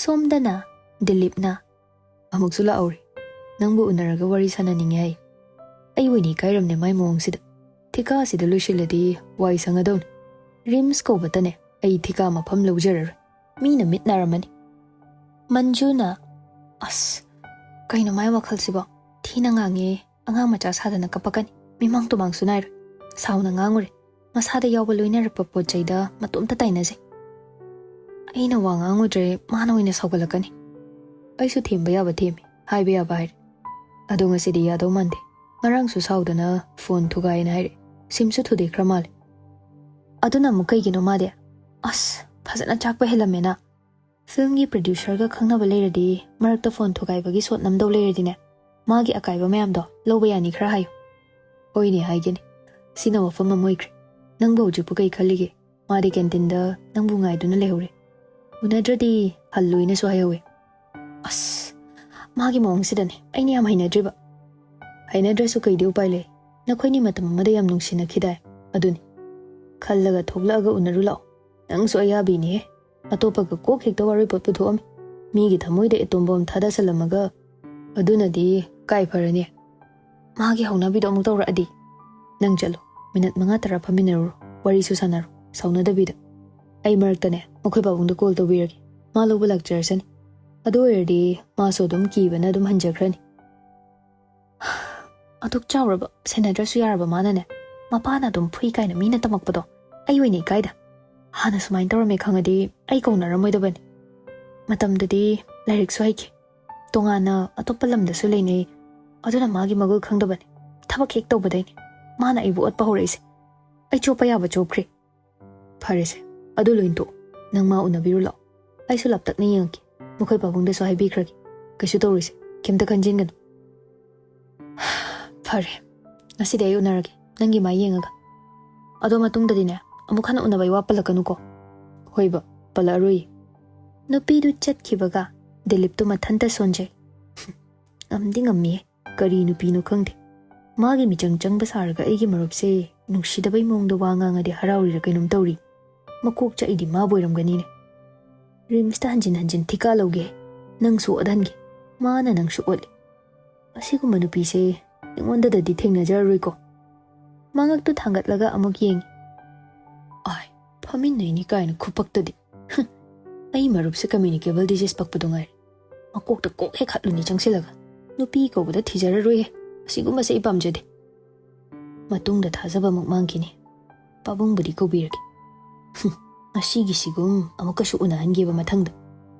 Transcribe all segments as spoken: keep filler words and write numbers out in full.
ꯁꯣꯝꯗꯅ ꯗꯤꯂꯤꯞꯅ, "ꯑꯃꯨꯛꯁꯨ ꯂꯥꯛꯍꯧꯔꯦ꯫ ꯅꯪꯕꯨ ꯎꯅꯔꯒ ꯋꯥꯔꯤ ꯁꯥꯟꯅꯅꯤꯡꯉꯦ" ꯍꯥꯏ꯫ ꯑꯩ ꯑꯣꯏꯅ ꯏꯀꯥꯏꯔꯝꯅꯦ ꯃꯥꯏ ꯃꯑꯣꯡꯁꯤꯗ꯫ ꯊꯤꯀꯥꯁꯤꯗ ꯂꯣꯏꯁꯤꯜꯂꯗꯤ ꯋꯥꯏ ꯁꯪꯒꯗꯧꯅꯤ꯫ ꯔꯤꯝꯁ ꯀꯧꯕꯇꯅꯦ ꯑꯩ ꯊꯤꯀꯥ ꯃꯐꯝ ꯂꯧꯖꯔꯔꯣꯏ꯫ ꯃꯤꯅ ꯃꯤꯠ ꯅꯥꯔꯝꯃꯅꯤ꯫ ꯃꯟꯖꯨꯅ, "ꯑꯁ, ꯀꯩꯅꯣ ꯃꯥꯏ ꯋꯥꯈꯜꯁꯤꯕꯣ? ꯊꯤꯅ ꯉꯥꯡꯉꯦ, ꯑꯉꯥꯡ ꯃꯆꯥ ꯁꯥꯗꯅ ꯀꯞꯄꯛꯀꯅꯤ꯫ ꯃꯤꯃꯥꯡ ꯇꯨꯃꯥꯡꯁꯨ ꯅꯥꯏꯔꯣꯏ꯫ ꯁꯥꯎꯅ ꯉꯥꯡꯉꯨꯔꯦ꯫ ꯃꯁꯥꯗ ꯌꯥꯎꯕ ꯂꯣꯏꯅꯔꯛꯄ ꯄꯣꯠ ꯆꯩꯗ ꯃꯇꯣꯝꯇ ꯇꯥꯏꯅꯖꯩ"꯫ ꯑꯩꯅ ꯋꯥ ꯉꯥꯡꯉꯨꯗ꯭ꯔꯦ, ꯃꯥꯅ ꯑꯣꯏꯅ ꯁꯥꯎꯒꯠꯂꯛꯀꯅꯤ꯫ ꯑꯩꯁꯨ ꯊꯦꯝꯕ ꯌꯥꯕ ꯊꯦꯝꯃꯤ, ꯍꯥꯏꯕ ꯌꯥꯕ ꯍꯥꯏꯔꯦ꯫ ꯑꯗꯣ ꯉꯁꯤꯗꯤ ꯌꯥꯗꯧ ꯃꯥꯟꯗꯦ꯫ ꯉꯔꯥꯡꯁꯨ ꯁꯥꯎꯗꯅ ꯐꯣꯟ ꯊꯨꯒꯥꯏꯅ ꯍꯥꯏꯔꯦ꯫ ꯁꯤꯝꯁꯨ ꯊꯨꯗꯦꯛꯈ꯭ꯔ ꯃꯥꯜꯂꯦ꯫ ꯑꯗꯨꯅ ꯑꯃꯨꯛ ꯀꯩꯒꯤꯅꯣ ꯃꯥꯗꯤ? ꯑꯁ, ꯐꯖꯅ ꯆꯥꯛꯄ ꯍꯦꯜꯂꯝꯃꯦꯅ꯫ ꯐꯤꯜꯝꯒꯤ ꯄ꯭ꯔꯗ꯭ꯌꯨꯁꯔꯒ ꯈꯪꯅꯕ ꯂꯩꯔꯗꯤ, ꯃꯔꯛꯇ ꯐꯣꯟ ꯊꯨꯒꯥꯏꯕꯒꯤ ꯁꯣꯠ ꯅꯝꯗꯧ ꯂꯩꯔꯗꯤꯅꯦ, ꯃꯥꯒꯤ ꯑꯀꯥꯏꯕ ꯃꯌꯥꯝꯗꯣ ꯂꯧꯕ ꯌꯥꯅꯤ ꯈꯔ ꯍꯥꯏꯌꯨ꯫ ꯍꯣꯏꯅꯦ, ꯍꯥꯏꯒꯦꯅꯦ꯫ ꯁꯤꯅ ꯋꯥꯐꯝ ꯑꯃ ꯑꯣꯏꯈ꯭ꯔꯦ꯫ ꯅꯪꯕꯨ ꯍꯧꯖꯤꯛꯄꯨ ꯀꯩ ꯈꯜꯂꯤꯒꯦ? ꯃꯥꯗꯤ ꯀꯦꯟꯇꯤꯟꯗ ꯅꯪꯕꯨ ꯉꯥꯏꯗꯨꯅ ꯂꯩꯍꯧꯔꯦ꯫ ꯎꯅꯗ꯭ꯔꯗꯤ ꯍꯜꯂꯣꯏꯅꯁꯨ ꯍꯥꯏꯍꯧꯋꯦ꯫ ꯑꯁ, ꯃꯥꯒꯤ ꯃꯑꯣꯡꯁꯤꯗꯅꯦ ꯑꯩꯅ ꯌꯥꯝ ꯍꯩꯅꯗ꯭ꯔꯤꯕ꯫ ꯍꯩꯅꯗ꯭ꯔꯁꯨ ꯀꯩꯗꯤ ꯎꯄꯥꯏ ꯂꯩ? ꯅꯈꯣꯏꯅꯤ ꯃꯇꯝ ꯑꯃꯗ ꯌꯥꯝ ꯅꯨꯡꯁꯤꯅꯈꯤꯗꯥꯏ? ꯑꯗꯨꯅꯤ꯫ ꯈꯜꯂꯒ ꯊꯣꯛꯂꯛꯑꯒ ꯎꯅꯔꯨ ꯂꯥꯛꯑꯣ꯫ ꯅꯪꯁꯨ ꯑꯌꯥꯕꯤꯅꯤꯍꯦ꯫ ꯑꯇꯣꯞꯄꯒ ꯀꯣꯛ ꯍꯦꯛꯇ ꯋꯥꯔꯣꯏ ꯄꯣꯠ ꯄꯨꯊꯣꯛꯑꯝꯃꯤ꯫ ꯃꯤꯒꯤ ꯊꯃꯣꯏꯗ ꯑꯦꯇꯣꯝ ꯕꯣꯝ ꯊꯥꯗꯁꯜꯂꯝꯃꯒ꯫ ꯑꯗꯨꯅꯗꯤ ꯀꯥꯏ ꯐꯔꯅꯤ? ꯃꯥꯒꯤ ꯍꯧꯅꯕꯤꯗꯣ ꯑꯃꯨꯛ ꯇꯧꯔꯛꯑꯗꯤ? ꯅꯪ ꯆꯠꯂꯣ꯫ ꯃꯤꯅꯠ ꯃꯉꯥ ꯇꯔꯥ ꯐꯝꯃꯤꯟꯅꯔꯨꯔꯣ꯫ ꯋꯥꯔꯤꯁꯨ ꯁꯥꯟꯅꯔꯣ꯫ ꯁꯥꯎꯅꯗꯕꯤꯗ꯫ ꯑꯩ ꯃꯔꯛꯇꯅꯦ ꯃꯈꯣꯏ ꯄꯥꯕꯨꯡꯗ ꯀꯣꯜ ꯇꯧꯕꯤꯔꯒꯦ꯫ ꯃꯥ ꯂꯧꯕ ꯂꯥꯛꯆꯔꯁꯅꯤ꯫ ꯑꯗꯨ ꯑꯣꯏꯔꯗꯤ ꯃꯥꯁꯨ ꯑꯗꯨꯝ ꯀꯤꯕꯅ ꯑꯗꯨꯝ ꯍꯟꯖꯈ꯭ꯔꯅꯤ꯫ ꯑꯗꯨꯛ ꯆꯥꯎꯔꯕ, ꯁꯦꯟꯅꯗ꯭ꯔꯁꯨ ꯌꯥꯔꯕ ꯃꯥꯅꯅꯦ, ꯃꯄꯥꯅ ꯑꯗꯨꯝ ꯐꯨꯏ ꯀꯥꯏꯅ ꯃꯤꯅ ꯇꯝꯃꯛꯄꯗꯣ ꯑꯩ ꯑꯣꯏꯅ ꯏꯀꯥꯏꯗ꯫ ꯍꯥꯟꯅ ꯁꯨꯃꯥꯏꯅ ꯇꯧꯔꯝꯃꯦ ꯈꯪꯉꯗꯤ ꯑꯩ ꯀꯧꯅꯔꯝꯃꯣꯏꯗꯕꯅꯤ꯫ ꯃꯇꯝꯗꯨꯗꯤ ꯂꯥꯏꯔꯤꯛꯁꯨ ꯍꯩꯈꯤ꯫ ꯇꯣꯉꯥꯟꯅ ꯑꯇꯣꯞꯄ ꯂꯝꯗꯁꯨ ꯂꯩꯅꯩ꯫ ꯑꯗꯨꯅ ꯃꯥꯒꯤ ꯃꯒꯨꯜ ꯈꯪꯗꯕꯅꯤ꯫ ꯊꯕꯛ ꯍꯦꯛ ꯇꯧꯕꯗꯩꯅꯤ ꯃꯥꯅ ꯑꯩꯕꯨ ꯑꯣꯠꯄ ꯍꯧꯔꯛꯏꯁꯦ꯫ ꯑꯩ ꯆꯣꯞꯄ ꯌꯥꯕ ꯆꯣꯞꯈ꯭ꯔꯦ꯫ ꯐꯔꯦꯁꯦ, ꯑꯗꯨ ꯂꯣꯏꯅ ꯇꯣꯛ꯫ ꯅꯪ ꯃꯥ ꯎꯅꯕꯤꯔꯨ ꯂꯥꯛꯑꯣ꯫ ꯑꯩꯁꯨ ꯂꯥꯞꯇꯛꯅ ꯌꯦꯡꯉꯛꯀꯦ꯫ ꯃꯈꯣꯏ ꯄꯥꯕꯨꯡꯗꯁꯨ ꯍꯥꯏꯕꯤꯈ꯭ꯔꯒꯦ꯫ ꯀꯩꯁꯨ ꯇꯧꯔꯣꯏꯁꯦ꯫ ꯀꯩꯝꯇ ꯈꯟꯖꯤꯟꯒꯅꯨ꯫ ꯐꯔꯦ, ꯉꯁꯤꯗꯤ ꯑꯩ ꯎꯅꯔꯒꯦ, ꯅꯪꯒꯤ ꯃꯥꯏ ꯌꯦꯡꯉꯒ꯫ ꯑꯗꯣ ꯃꯇꯨꯡꯗꯗꯤꯅꯦ, ꯑꯃꯨꯛ ꯍꯟꯅ ꯎꯅꯕꯩ ꯋꯥ ꯄꯜꯂꯛꯀꯅꯨꯀꯣ꯫ ꯍꯣꯏꯕ, ꯄꯜꯂꯛꯑꯔꯣꯏꯌꯦ꯫ ꯅꯨꯄꯤꯗꯨ ꯆꯠꯈꯤꯕꯒ ꯗꯤꯂꯤꯞꯇꯨ ꯃꯊꯟꯇ ꯁꯣꯟꯖꯩ꯫ ꯉꯝꯗꯤ ꯉꯝꯃꯤꯌꯦ꯫ ꯀꯔꯤ ꯅꯨꯄꯤꯅꯣ ꯈꯪꯗꯦ꯫ ꯃꯥꯒꯤ ꯃꯤꯆꯪ ꯆꯪꯕ ꯁꯥꯔꯒ ꯑꯩꯒꯤ ꯃꯔꯨꯞꯁꯦ ꯅꯨꯡꯁꯤꯗꯕꯩ ꯃꯑꯣꯡꯗ ꯋꯥ ꯉꯥꯡꯉꯗꯤ ꯍꯔꯥꯎꯔꯤꯔ ꯀꯩꯅꯣꯝ ꯇꯧꯔꯤ꯫ ꯃꯀꯣꯛ ꯆꯥꯛꯏꯗꯤ ꯃꯥꯕꯨ ꯑꯣꯏꯔꯝꯒꯅꯤꯅꯦ꯫ ꯔꯤꯝꯁꯇ ꯍꯟꯖꯤꯟ ꯍꯟꯖꯤꯟ ꯊꯤꯀꯥ ꯂꯧꯒꯦ꯫ ꯅꯪꯁꯨ ꯑꯣꯠꯍꯟꯒꯦ꯫ ꯃꯥꯅ ꯅꯪꯁꯨ ꯑꯣꯠꯂꯤ꯫ ꯑꯁꯤꯒꯨꯝꯕ ꯅꯨꯄꯤꯁꯦ ꯑꯩꯉꯣꯟꯗꯗꯗꯤ ꯊꯦꯡꯅꯖꯔꯔꯣꯏꯀꯣ꯫ ꯃꯉꯛꯇꯨ ꯊꯥꯡꯒꯠꯂꯒ ꯑꯃꯨꯛ ꯌꯦꯡꯉꯤ꯫ "ꯑꯥꯏ, ꯐꯝꯃꯤꯟꯅꯩꯅꯤ ꯀꯥꯏꯅ ꯈꯨꯄꯛꯇꯗꯤ꯫ ꯍꯨꯝ, ꯑꯩ ꯃꯔꯨꯞꯁꯦ communicable disease ꯄꯛꯄꯗꯣ ꯉꯥꯏꯔꯦ꯫ ꯃꯀꯣꯛꯇ ꯀꯣꯛ ꯍꯦꯛ ꯍꯥꯠꯂꯨꯅꯤ ꯆꯪꯁꯤꯜꯂꯒ꯫ ꯅꯨꯄꯤ ꯀꯧꯕꯗ ꯊꯤꯖꯔꯔꯣꯏꯍꯦ꯫ ꯑꯁꯤꯒꯨꯝꯕꯁꯦ ꯑꯩ ꯄꯥꯝꯖꯗꯦ꯫ ꯃꯇꯨꯡꯗ ꯊꯥꯖꯕ ꯑꯃꯨꯛ ꯃꯥꯡꯈꯤꯅꯤ꯫ ꯄꯥꯕꯨꯡꯕꯨꯗꯤ ꯀꯧꯕꯤꯔꯒꯦ꯫ ꯍꯨꯝ, ꯉꯁꯤꯒꯤꯁꯤꯒꯨꯝ ꯑꯃꯨꯛꯀꯁꯨ ꯎꯅꯍꯟꯒꯦꯕ ꯃꯊꯪꯗ꯫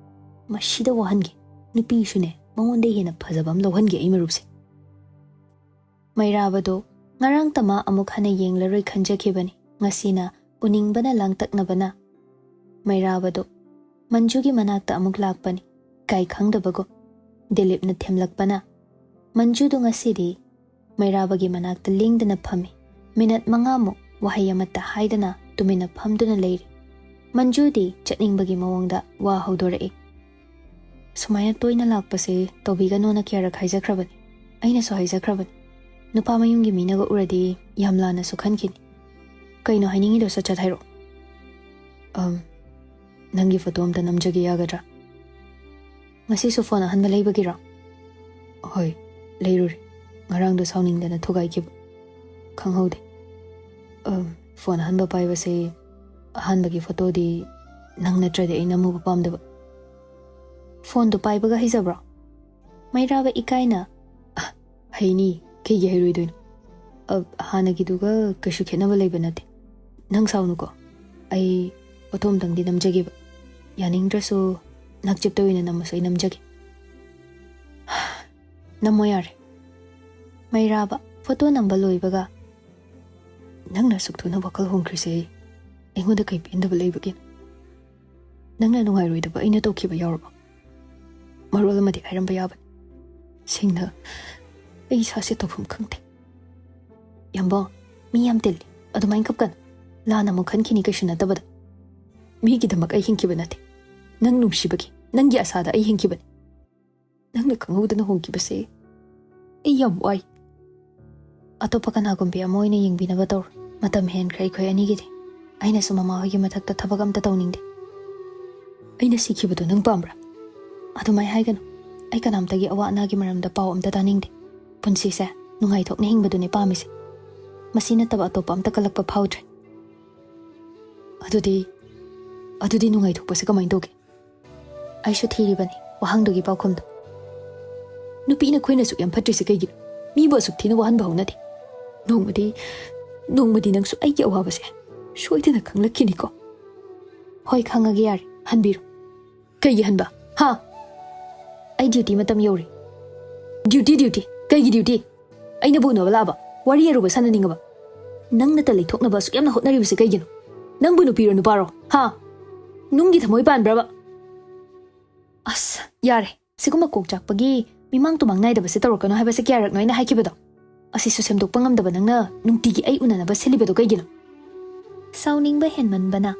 ꯃꯁꯤꯗ ꯋꯥꯍꯟꯒꯦ꯫ ꯅꯨꯄꯤꯁꯨꯅꯦ, ꯃꯉꯣꯟꯗ ꯍꯦꯟꯅ ꯐꯖꯕ ꯑꯃ ꯂꯧꯍꯟꯒꯦ ꯑꯩ ꯃꯔꯨꯞꯁꯦ꯫" ꯃꯩꯔꯥꯕꯗꯣ ꯉꯔꯥꯡꯇ ꯃꯥ ꯑꯃꯨꯛ ꯍꯟꯅ ꯌꯦꯡꯂꯔꯣꯏ ꯈꯟꯖꯈꯤꯕꯅꯤ꯫ ꯉꯁꯤꯅ ꯎꯅꯤꯡꯕꯅ ꯂꯥꯡꯇꯛꯅꯕꯅ ꯃꯩꯔꯥꯕꯗꯣ ꯃꯟꯖꯨꯒꯤ ꯃꯅꯥꯛꯇ ꯑꯃꯨꯛ ꯂꯥꯛꯄꯅꯤ꯫ ꯏꯀꯥꯏ ꯈꯪꯗꯕꯒꯨꯝ ꯗꯤꯂꯤꯞꯅ ꯊꯦꯝꯂꯛꯄꯅ ꯃꯟꯖꯨꯗꯨ ꯉꯁꯤꯗꯤ ꯃꯩꯔꯥꯕꯒꯤ ꯃꯅꯥꯛꯇ ꯂꯦꯡꯗꯅ ꯐꯝꯃꯤ꯫ ꯃꯤꯅꯠ ꯃꯉꯥꯃꯨꯛ ꯋꯥꯍꯩ ꯑꯃꯠꯇ ꯍꯥꯏꯗꯅ ꯇꯨꯃꯤꯟꯅ ꯐꯝꯗꯨꯅ ꯂꯩꯔꯤ꯫ ꯃꯟꯖꯨꯗꯤ ꯆꯠꯅꯤꯡꯕꯒꯤ ꯃꯑꯣꯡꯗ ꯋꯥ ꯍꯧꯗꯣꯔꯛꯏ꯫ "ꯁꯨꯃꯥꯏꯅ ꯇꯣꯏꯅ ꯂꯥꯛꯄꯁꯦ ꯇꯧꯕꯤꯒꯅꯣꯅ ꯀꯌꯥꯔꯛ ꯍꯥꯏꯖꯈ꯭ꯔꯕꯅꯤ꯫ ꯑꯩꯅꯁꯨ ꯍꯥꯏꯖꯈ꯭ꯔꯕꯅꯤ꯫ ꯅꯨꯄꯥ ꯃꯌꯨꯝꯒꯤ ꯃꯤꯅꯒ ꯎꯔꯗꯤ ꯌꯥꯝ ꯂꯥꯟꯅꯁꯨ ꯈꯟꯈꯤꯅꯤ꯫ ꯀꯩꯅꯣ ꯍꯥꯏꯅꯤꯡꯉꯤꯗꯣ ꯁꯠ ꯁꯠ ꯍꯥꯏꯔꯛꯑꯣ꯫" "ꯑꯝ, ꯅꯪꯒꯤ ꯐꯣꯇꯣ ꯑꯝꯇ ꯅꯝꯖꯒꯦ ꯌꯥꯒꯗ꯭ꯔꯥ?" "ꯉꯁꯤꯁꯨ ꯐꯣꯟ ꯑꯍꯟꯕ ꯂꯩꯕꯒꯤꯔꯣ?" "ꯍꯣꯏ, ꯂꯩꯔꯨꯔꯦ꯫ ꯉꯔꯥꯡꯗꯣ ꯁꯥꯎꯅꯤꯡꯗꯅ ꯊꯨꯒꯥꯏꯈꯤꯕ꯫ ꯈꯪꯍꯧꯗꯦ꯫ ꯑꯝ, ꯐꯣꯟ ꯑꯍꯟꯕ ꯄꯥꯏꯕꯁꯦ ꯑꯍꯥꯟꯕꯒꯤ ꯐꯣꯇꯣꯗꯤ ꯅꯪ ꯅꯠꯇ꯭ꯔꯗꯤ ꯑꯩ ꯅꯝꯃꯨꯕ ꯄꯥꯝꯗꯕ꯫" "ꯐꯣꯟꯗꯣ ꯄꯥꯏꯕꯒ ꯍꯩꯖꯕ꯭ꯔꯣ?" ꯃꯩꯔꯥꯕ ꯏꯀꯥꯏꯅ, "ꯑ, ꯍꯩꯅꯤ, ꯀꯩꯒꯤ ꯍꯩꯔꯣꯏꯗꯣꯏꯅꯣ? ꯑ, ꯍꯥꯟꯅꯒꯤꯗꯨꯒ ꯀꯩꯁꯨ ꯈꯦꯠꯅꯕ ꯂꯩꯕ ꯅꯠꯇꯦ꯫ ꯅꯪ ꯁꯥꯎꯅꯨꯀꯣ, ꯑꯩ ꯐꯣꯇꯣ ꯑꯝꯇꯪꯗꯤ ꯅꯝꯖꯒꯦꯕ꯫ ꯌꯥꯅꯤꯡꯗ꯭ꯔꯁꯨ ꯅꯛꯆꯤꯞꯇ ꯑꯣꯏꯅ ꯅꯝꯃꯁꯨ ꯑꯩ ꯅꯝꯖꯒꯦ꯫" "ꯅꯝꯃꯣ ꯌꯥꯔꯦ꯫" ꯃꯩꯔꯥꯕ ꯐꯣꯇꯣ ꯅꯝꯕ ꯂꯣꯏꯕꯒ, "ꯅꯪꯅ ꯑꯁꯨꯛ ꯊꯨꯅ ꯋꯥꯈꯜ ꯍꯣꯡꯈ꯭ꯔꯤꯁꯦ ꯑꯩꯉꯣꯟꯗ ꯀꯩ ꯄꯦꯟꯗꯕ ꯂꯩꯕꯒꯦ? ꯅꯪꯅ ꯅꯨꯡꯉꯥꯏꯔꯣꯏꯗꯕ ꯑꯩꯅ ꯇꯧꯈꯤꯕ ꯌꯥꯎꯔꯕ? ꯃꯔꯣꯜ ꯑꯃꯗꯤ ꯍꯥꯏꯔꯝꯕ ꯌꯥꯕꯅꯤ꯫ ꯁꯦꯡꯅ ꯑꯩ ꯏꯁꯥꯁꯦ ꯇꯧꯐꯝ ꯈꯪꯗꯦ꯫" "ꯌꯥꯝꯕꯣ, ꯃꯤ ꯌꯥꯝ ꯇꯤꯜꯂꯤ, ꯑꯗꯨꯃꯥꯏꯅ ꯀꯞꯀꯅꯨ꯫ ꯂꯥꯟꯅ ꯑꯃꯨꯛ ꯈꯟꯈꯤꯅꯤ ꯀꯩꯁꯨ ꯅꯠꯇꯕꯗ꯫ ꯃꯤꯒꯤꯗꯃꯛ ꯑꯩ ꯍꯤꯡꯈꯤꯕ ꯅꯠꯇꯦ꯫ ꯅꯪ ꯅꯨꯡꯁꯤꯕꯒꯤ, ꯅꯪꯒꯤ ꯑꯁꯥꯗ ꯑꯩ ꯍꯤꯡꯈꯤꯕꯅꯤ꯫ ꯅꯪꯅ ꯈꯪꯍꯧꯗꯅ ꯍꯣꯡꯈꯤꯕꯁꯦ ꯑꯩ ꯌꯥꯝ ꯋꯥꯏ꯫ ꯑꯇꯣꯞꯄ ꯀꯅꯥꯒꯨꯝꯕꯤ ꯑꯃ ꯑꯣꯏꯅ ꯌꯦꯡꯕꯤꯅꯕ ꯇꯧꯔꯣ꯫ ꯃꯇꯝ ꯍꯦꯟꯈ꯭ꯔꯦ ꯑꯩꯈꯣꯏ ꯑꯅꯤꯒꯤꯗꯤ꯫ ꯑꯩꯅꯁꯨ ꯃꯃꯥ ꯍꯣꯏꯒꯤ ꯃꯊꯛꯇ ꯊꯕꯛ ꯑꯝꯇ ꯇꯧꯅꯤꯡꯗꯦ꯫" ꯑꯩꯅ ꯁꯤꯈꯤꯕꯗꯣ ꯅꯪ ꯄꯥꯝꯕ꯭ꯔꯥ? ꯑꯗꯨꯃꯥꯏ ꯍꯥꯏꯒꯅꯨ꯫ ꯑꯩ ꯀꯅꯥꯝꯇꯒꯤ ꯑꯋꯥ ꯑꯅꯥꯒꯤ ꯃꯔꯝꯗ ꯄꯥꯎ ꯑꯝꯇ ꯇꯥꯅꯤꯡꯗꯦ꯫ ꯄꯨꯟꯁꯤꯁꯦ ꯅꯨꯡꯉꯥꯏꯊꯣꯛꯅ ꯍꯤꯡꯕꯗꯨꯅꯦ ꯄꯥꯝꯃꯤꯁꯦ꯫ ꯃꯁꯤ ꯅꯠꯇꯕ ꯑꯇꯣꯞꯄ ꯑꯝꯇ ꯀꯜꯂꯛꯄ ꯐꯥꯎꯗ꯭ꯔꯦ꯫ ꯑꯗꯨꯗꯤ, ꯑꯗꯨꯗꯤ ꯅꯨꯡꯉꯥꯏꯊꯣꯛꯄꯁꯦ ꯀꯃꯥꯏꯅ ꯇꯧꯒꯦ? ꯑꯩꯁꯨ ꯊꯤꯔꯤꯕꯅꯤ ꯋꯥꯍꯪꯗꯨꯒꯤ ꯄꯥꯎꯈꯨꯝꯗꯣ꯫ ꯅꯨꯄꯤꯅ ꯑꯩꯈꯣꯏꯅ ꯑꯁꯨꯛ ꯌꯥꯝ ꯐꯠꯇ꯭ꯔꯤꯁꯦ ꯀꯩꯒꯤꯅꯣ? ꯃꯤꯕꯨ ꯑꯁꯨꯛ ꯊꯤꯅ ꯋꯥꯍꯟꯕ ꯍꯧꯅꯗꯦ꯫ ꯅꯣꯡꯃꯗꯤ, ꯅꯣꯡꯃꯗꯤ ꯅꯪꯁꯨ ꯑꯩꯒꯤ ꯑꯋꯥꯕꯁꯦ ꯁꯣꯏꯗꯅ ꯈꯪꯂꯛꯈꯤꯅꯤꯀꯣ꯫ ꯍꯣꯏ, ꯈꯪꯉꯒꯦ, ꯌꯥꯔꯦ, ꯍꯟꯕꯤꯔꯣ꯫ ꯀꯩꯒꯤ ꯍꯟꯕ? ꯍꯥ? ꯑꯩ ꯗ꯭ꯌꯨꯇꯤ ꯃꯇꯝ ꯌꯧꯔꯦ꯫ Duty, duty? ꯀꯩꯒꯤ ꯗ꯭ꯌꯨꯇꯤ? ꯑꯩꯅꯕꯨ ꯎꯅꯕ ꯂꯥꯛꯑꯕ? ꯋꯥꯔꯤ ꯑꯔꯨꯕ ꯁꯥꯟꯅꯅꯤꯡꯉꯕ? ꯅꯪ ꯅꯇ ꯂꯩꯊꯣꯛꯅꯕ ꯑꯁꯨꯛ ꯌꯥꯝꯅ ꯍꯣꯠꯅꯔꯤꯕꯁꯦ ꯀꯩꯒꯤꯅꯣ? ꯅꯪꯕꯨ ꯅꯨꯄꯤꯔꯣ ꯅꯨꯄꯥꯔꯣ? ꯍꯥ? ꯅꯨꯡꯒꯤ ꯊꯃꯣꯏ ꯄꯥꯟꯕ꯭ꯔꯕ? ꯑꯁ, ꯌꯥꯔꯦ꯫ ꯁꯤꯒꯨꯝꯕ ꯀꯣꯛ ꯆꯥꯛꯄꯒꯤ ꯃꯤꯃꯥꯡ ꯇꯨꯃꯥꯡ ꯅꯥꯏꯗꯕꯁꯦ ꯇꯧꯔꯛꯀꯅꯨ ꯍꯥꯏꯕꯁꯦ ꯀꯌꯥꯔꯛꯅꯣ ꯑꯩꯅ ꯍꯥꯏꯈꯤꯕꯗꯣ? ꯑꯁꯤꯁꯨ ꯁꯦꯝꯗꯣꯛꯄ ꯉꯝꯗꯕ ꯅꯪꯅ ꯅꯨꯡꯇꯤꯒꯤ ꯑꯩ ꯎꯅꯅꯕ ꯁꯤꯜꯂꯤꯕꯗꯣ ꯀꯩꯒꯤꯅꯣ? ꯁꯥꯎꯅꯤꯡꯕ ꯍꯦꯟꯃꯟꯕꯅ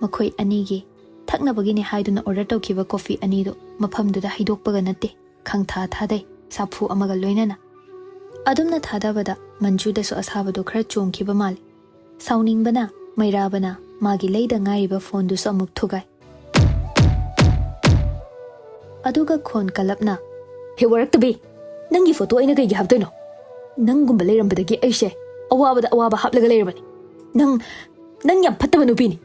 ꯃꯈꯣꯏ ꯑꯅꯤꯒꯤ ꯊꯛꯅꯕꯒꯤꯅꯤ ꯍꯥꯏꯗꯨꯅ ꯑꯣꯔꯗꯔ ꯇꯧꯈꯤꯕ ꯀꯣꯐꯤ ꯑꯅꯤꯗꯨ ꯃꯐꯝꯗꯨꯗ ꯍꯩꯗꯣꯛꯄꯒ ꯅꯠꯇꯦ, ꯈꯪꯊꯥ ꯊꯥꯗꯩ, ꯁꯥꯐꯨ ꯑꯃꯒ ꯂꯣꯏꯅꯅ꯫ ꯑꯗꯨꯝꯅ ꯊꯥꯗꯕꯗ ꯃꯟꯖꯨꯗꯁꯨ ꯑꯁꯥꯕꯗꯨ ꯈꯔ ꯆꯣꯡꯈꯤꯕ ꯃꯥꯜꯂꯤ꯫ ꯁꯥꯎꯅꯤꯡꯕꯅ ꯃꯩꯔꯥꯕꯅ ꯃꯥꯒꯤ ꯂꯩꯗ ꯉꯥꯏꯔꯤꯕ ꯐꯣꯟꯗꯨꯁꯨ ꯑꯃꯨꯛ ꯊꯨꯒꯥꯏ꯫ ꯑꯗꯨꯒ ꯈꯣꯟ ꯀꯜꯂꯞꯅ, "ꯍꯦ ꯋꯥꯔꯛꯇꯕꯤ, ꯅꯪꯒꯤ ꯐꯣꯇꯣ ꯑꯩꯅ ꯀꯩꯒꯤ ꯍꯥꯞꯇꯣꯏꯅꯣ? ꯅꯪꯒꯨꯝꯕ ꯂꯩꯔꯝꯕꯗꯒꯤ ꯑꯩꯁꯦ ꯑꯋꯥꯕꯗ ꯑꯋꯥꯕ ꯍꯥꯞꯂꯒ ꯂꯩꯔꯕꯅꯤ꯫ ꯅꯪ, ꯅꯪ ꯌꯥꯝ ꯐꯠꯇꯕ ꯅꯨꯄꯤꯅꯤ!"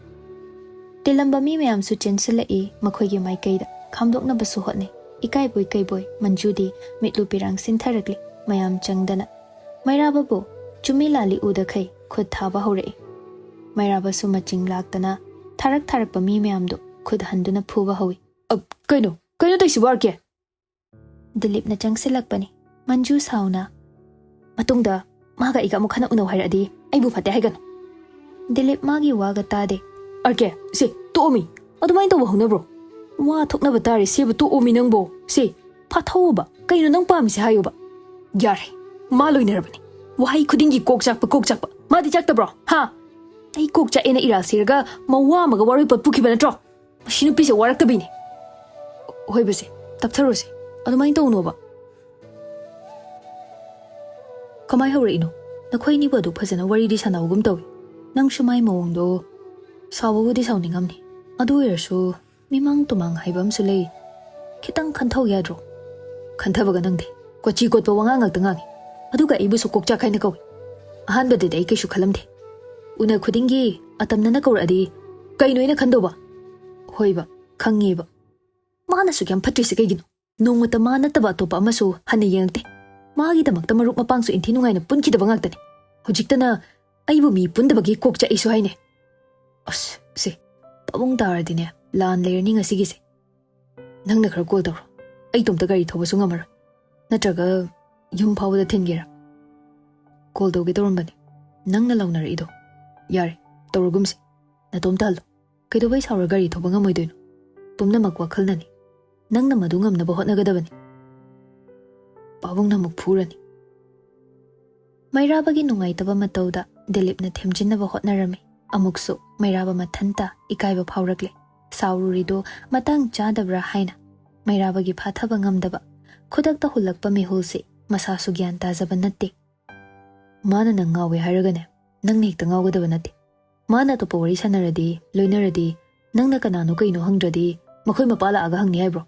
ꯇꯤꯜꯂꯝꯕ ꯃꯤ ꯃꯌꯥꯝꯁꯨ ꯆꯦꯟꯁꯤꯜꯂꯛꯏ, ꯃꯈꯣꯏꯒꯤ ꯃꯥꯏꯀꯩꯗ ꯈꯥꯝꯗꯣꯛꯅꯕꯁꯨ ꯍꯣꯠꯅꯩ꯫ ꯏꯀꯥꯏꯕꯣꯏ ꯀꯩꯕꯣꯏ ꯃꯟꯖꯨꯗꯤ ꯃꯤꯠꯂꯨ ꯄꯤꯔꯥꯡ ꯁꯤꯟꯊꯔꯛꯂꯤ꯫ ꯃꯌꯥꯝ ꯆꯪꯗꯅ ꯃꯩꯔꯥꯕꯕꯨ ꯆꯨꯝꯃꯤ ꯂꯥꯜꯂꯤ ꯎꯗꯈꯩ ꯈꯨꯠ ꯊꯥꯕ ꯍꯧꯔꯛꯏ꯫ ꯃꯩꯔꯥꯕꯁꯨ ꯃꯆꯤꯡ ꯂꯥꯛꯇꯅ ꯊꯥꯔꯛ ꯊꯥꯔꯛꯄ ꯃꯤ ꯃꯌꯥꯝꯗꯨ ꯈꯨꯠ ꯍꯟꯗꯨꯅ ꯐꯨꯕ ꯍꯧꯏ꯫ "ꯑ, ꯀꯩꯅꯣ? ꯀꯩꯅꯣ ꯇꯧꯏꯁꯤꯕꯨ, ꯑꯥꯔ ꯀꯦ?" ꯗꯤꯂꯤꯞꯅ ꯆꯪꯁꯤꯜꯂꯛꯄꯅꯤ꯫ ꯃꯟꯖꯨ ꯁꯥꯎꯅ, "ꯃꯇꯨꯡꯗ ꯃꯥꯒ ꯑꯩꯒ ꯑꯃꯨꯛ ꯍꯟꯅ ꯎꯅꯧ ꯍꯥꯏꯔꯛꯑꯗꯤ ꯑꯩꯕꯨ ꯐꯠꯇꯦ ꯍꯥꯏꯒꯅꯨ꯫" ꯗꯤꯂꯤꯞ ꯃꯥꯒꯤ ꯋꯥꯒ ꯇꯥꯗꯦ꯫ "ꯑꯥꯔ ꯀꯦ, ꯁꯦ, ꯇꯣꯛꯑꯣꯃꯤ꯫ ꯑꯗꯨꯃꯥꯏꯅ ꯇꯧꯕ ꯍꯧꯅꯕ꯭ꯔꯣ? ꯋꯥ ꯊꯣꯛꯅꯕ ꯇꯥꯔꯦ, ꯁꯦꯕꯨ ꯇꯣꯛꯑꯣꯃꯤ ꯅꯪꯕꯣ꯫ ꯁꯦ, ꯐꯥꯊꯧꯑꯣꯕ꯫ ꯀꯩꯅꯣ ꯅꯪ ꯄꯥꯝꯃꯤꯁꯦ ꯍꯥꯏꯌꯣꯕ꯫" "ꯌꯥꯔꯦ, ꯃꯥ ꯂꯣꯏꯅꯔꯕꯅꯤ꯫ ꯋꯥꯍꯩ ꯈꯨꯗꯤꯡꯒꯤ ꯀꯣꯛ ꯆꯥꯛꯄ, ꯀꯣꯛ ꯆꯥꯛꯄ꯫ ꯃꯥꯗꯤ ꯆꯥꯛꯇꯕ꯭ꯔꯣ? ꯍꯥ? ꯑꯩ ꯀꯣꯛ ꯆꯥꯛꯑꯦꯅ ꯏꯔꯥꯜ ꯁꯤꯔꯒ ꯃꯋꯥ ꯑꯃꯒ ꯋꯥꯔꯣꯏ ꯄꯣꯠ ꯄꯨꯈꯤꯕ ꯅꯠꯇ꯭ꯔꯣ? ꯃꯁꯤ ꯅꯨꯄꯤꯁꯦ ꯋꯥꯔꯛꯇꯕꯤꯅꯤ꯫" "ꯍꯣꯏꯕꯁꯦ, ꯇꯞꯊꯔꯣꯁꯦ꯫ ꯑꯗꯨꯃꯥꯏꯅ ꯇꯧꯅꯣꯕ꯫" "ꯀꯃꯥꯏ ꯍꯧꯔꯛꯏꯅꯣ? ꯅꯈꯣꯏ ꯑꯅꯤꯕꯨ ꯑꯗꯨꯛ ꯐꯖꯅ ꯋꯥꯔꯤꯗꯤ ꯁꯥꯟꯅꯕꯒꯨꯝ ꯇꯧꯏ꯫ ꯅꯪꯁꯨ ꯃꯥꯏ ꯃꯑꯣꯡꯗꯣ ꯁꯥꯎꯕꯕꯨꯗꯤ ꯁꯥꯎꯅꯤꯡꯉꯝꯅꯤ꯫ ꯑꯗꯨ ꯑꯣꯏꯔꯁꯨ ꯃꯤꯃꯥꯡ ꯇꯨꯃꯥꯡ ꯍꯥꯏꯕ ꯑꯃꯁꯨ ꯂꯩ꯫ ꯈꯤꯇꯪ ꯈꯟꯊꯧ ꯌꯥꯗ꯭ꯔꯣ? ꯈꯟꯊꯕꯒ ꯅꯪꯗꯦ꯫ ꯀꯣꯆꯤ ꯀꯣꯠꯄ ꯋꯥꯉꯥꯡ ꯉꯥꯛꯇ ꯉꯥꯡꯉꯤ꯫ ꯑꯗꯨꯒ ꯑꯩꯕꯨꯁꯨ ꯀꯣꯛꯆꯥꯛ ꯍꯥꯏꯅ ꯀꯧꯏ꯫ ꯑꯍꯥꯟꯕꯗꯗꯤ ꯑꯩ ꯀꯩꯁꯨ ꯈꯜꯂꯝꯗꯦ꯫ ꯎꯅ ꯈꯨꯗꯤꯡꯒꯤ ꯑꯇꯝꯅꯅ ꯀꯧꯔꯛꯑꯗꯤ ꯀꯩꯅꯣ ꯑꯩꯅ ꯈꯟꯗꯧꯕ? ꯍꯣꯏꯕ, ꯈꯪꯉꯦꯕ꯫ ꯃꯥꯅꯁꯨ ꯌꯥꯝ ꯐꯠꯇ꯭ꯔꯤꯁꯦ ꯀꯩꯒꯤꯅꯣ? ꯅꯣꯡꯃꯇ ꯃꯥ ꯅꯠꯇꯕ ꯑꯇꯣꯞꯄ ꯑꯃꯁꯨ ꯍꯟꯅ ꯌꯦꯡꯉꯛꯇꯦ꯫ ꯃꯥꯒꯤꯗꯃꯛꯇ ꯃꯔꯨꯞ ꯃꯄꯥꯡꯁꯨ ꯏꯟꯊꯤ ꯅꯨꯡꯉꯥꯏꯅ ꯄꯨꯟꯈꯤꯗꯕ ꯉꯥꯛꯇꯅꯤ꯫ ꯍꯧꯖꯤꯛꯇꯅ ꯑꯩꯕꯨ ꯃꯤ ꯄꯨꯟꯗꯕꯒꯤ ꯀꯣꯛ ꯆꯥꯛꯏꯁꯨ ꯍꯥꯏꯅꯦ꯫ ꯑꯁ, ꯁꯦ, ꯄꯥꯕꯨꯡ ꯇꯥꯔꯗꯤꯅꯦ, ꯂꯥꯟ ꯂꯩꯔꯅꯤ ꯉꯁꯤꯒꯤꯁꯦ꯫ ꯅꯪꯅ ꯈꯔ ꯀꯣꯜ ꯇꯧꯔꯣ꯫ ꯑꯩ ꯏꯇꯣꯝꯇ ꯒꯥꯔꯤ ꯊꯧꯕꯁꯨ ꯉꯝꯃꯔꯣꯏ꯫ ꯅꯠꯇ꯭ꯔꯒ ꯌꯨꯝ ꯐꯥꯎꯕꯗ ꯊꯤꯟꯒꯦꯔꯥ? ꯀꯣꯜ ꯇꯧꯒꯦ ꯇꯧꯔꯝꯕꯅꯤ꯫ ꯅꯪꯅ ꯂꯥꯎꯅꯔꯛꯏꯗꯣ꯫ ꯌꯥꯔꯦ, ꯇꯧꯔꯒꯨꯝꯁꯦ꯫ ꯅꯇꯣꯝꯇ ꯍꯜꯂꯣ꯫ ꯀꯩꯗꯧꯕꯩ ꯁꯥꯎꯔ ꯒꯥꯔꯤ ꯊꯧꯕ ꯉꯝꯃꯣꯏꯗꯣꯏꯅꯣ? ꯄꯨꯝꯅꯃꯛ ꯋꯥꯈꯜꯅꯅꯤ꯫ ꯅꯪꯅ ꯃꯗꯨ ꯉꯝꯅꯕ ꯍꯣꯠꯅꯒꯗꯕꯅꯤ꯫ ꯄꯥꯕꯨꯡꯅ ꯑꯃꯨꯛ ꯐꯨꯔꯅꯤ꯫ ꯃꯩꯔꯥꯕꯒꯤ ꯅꯨꯡꯉꯥꯏꯇꯕ ꯃꯇꯧꯗ ꯗꯤꯂꯤꯞꯅ ꯊꯦꯝꯖꯤꯟꯅꯕ ꯍꯣꯠꯅꯔꯝꯃꯤ꯫ ꯑꯃꯨꯛꯁꯨ ꯃꯩꯔꯥꯕ ꯃꯊꯟꯇ ꯏꯀꯥꯏꯕ ꯐꯥꯎꯔꯛꯂꯦ꯫ ꯁꯥꯎꯔꯨꯔꯤꯗꯣ ꯃꯇꯥꯡ ꯆꯥꯗꯕ꯭ꯔꯥ ꯍꯥꯏꯅ ꯃꯩꯔꯥꯕꯒꯤ ꯐꯥꯊꯕ ꯉꯝꯗꯕ, ꯈꯨꯗꯛꯇ ꯍꯨꯜꯂꯛꯄ ꯃꯤꯍꯨꯜꯁꯦ ꯃꯁꯥꯁꯨ ꯒ꯭ꯌꯥꯟ ꯇꯥꯖꯕ ꯅꯠꯇꯦ꯫ ꯃꯥꯅ ꯅꯪ ꯉꯥꯎꯋꯦ ꯍꯥꯏꯔꯒꯅꯦ, ꯅꯪꯅ ꯍꯦꯛꯇ ꯉꯥꯎꯒꯗꯕ ꯅꯠꯇꯦ꯫ ꯃꯥꯅ ꯑꯇꯣꯞꯄ ꯋꯥꯔꯤ ꯁꯥꯟꯅꯔꯗꯤ, ꯂꯣꯏꯅꯔꯗꯤ, ꯅꯪꯅ ꯀꯅꯥꯅꯣ ꯀꯩꯅꯣ ꯍꯪꯗ꯭ꯔꯗꯤ, ꯃꯈꯣꯏ ꯃꯄꯥ ꯂꯥꯛꯑꯒ ꯍꯪꯅꯤ ꯍꯥꯏꯕ꯭ꯔꯣ?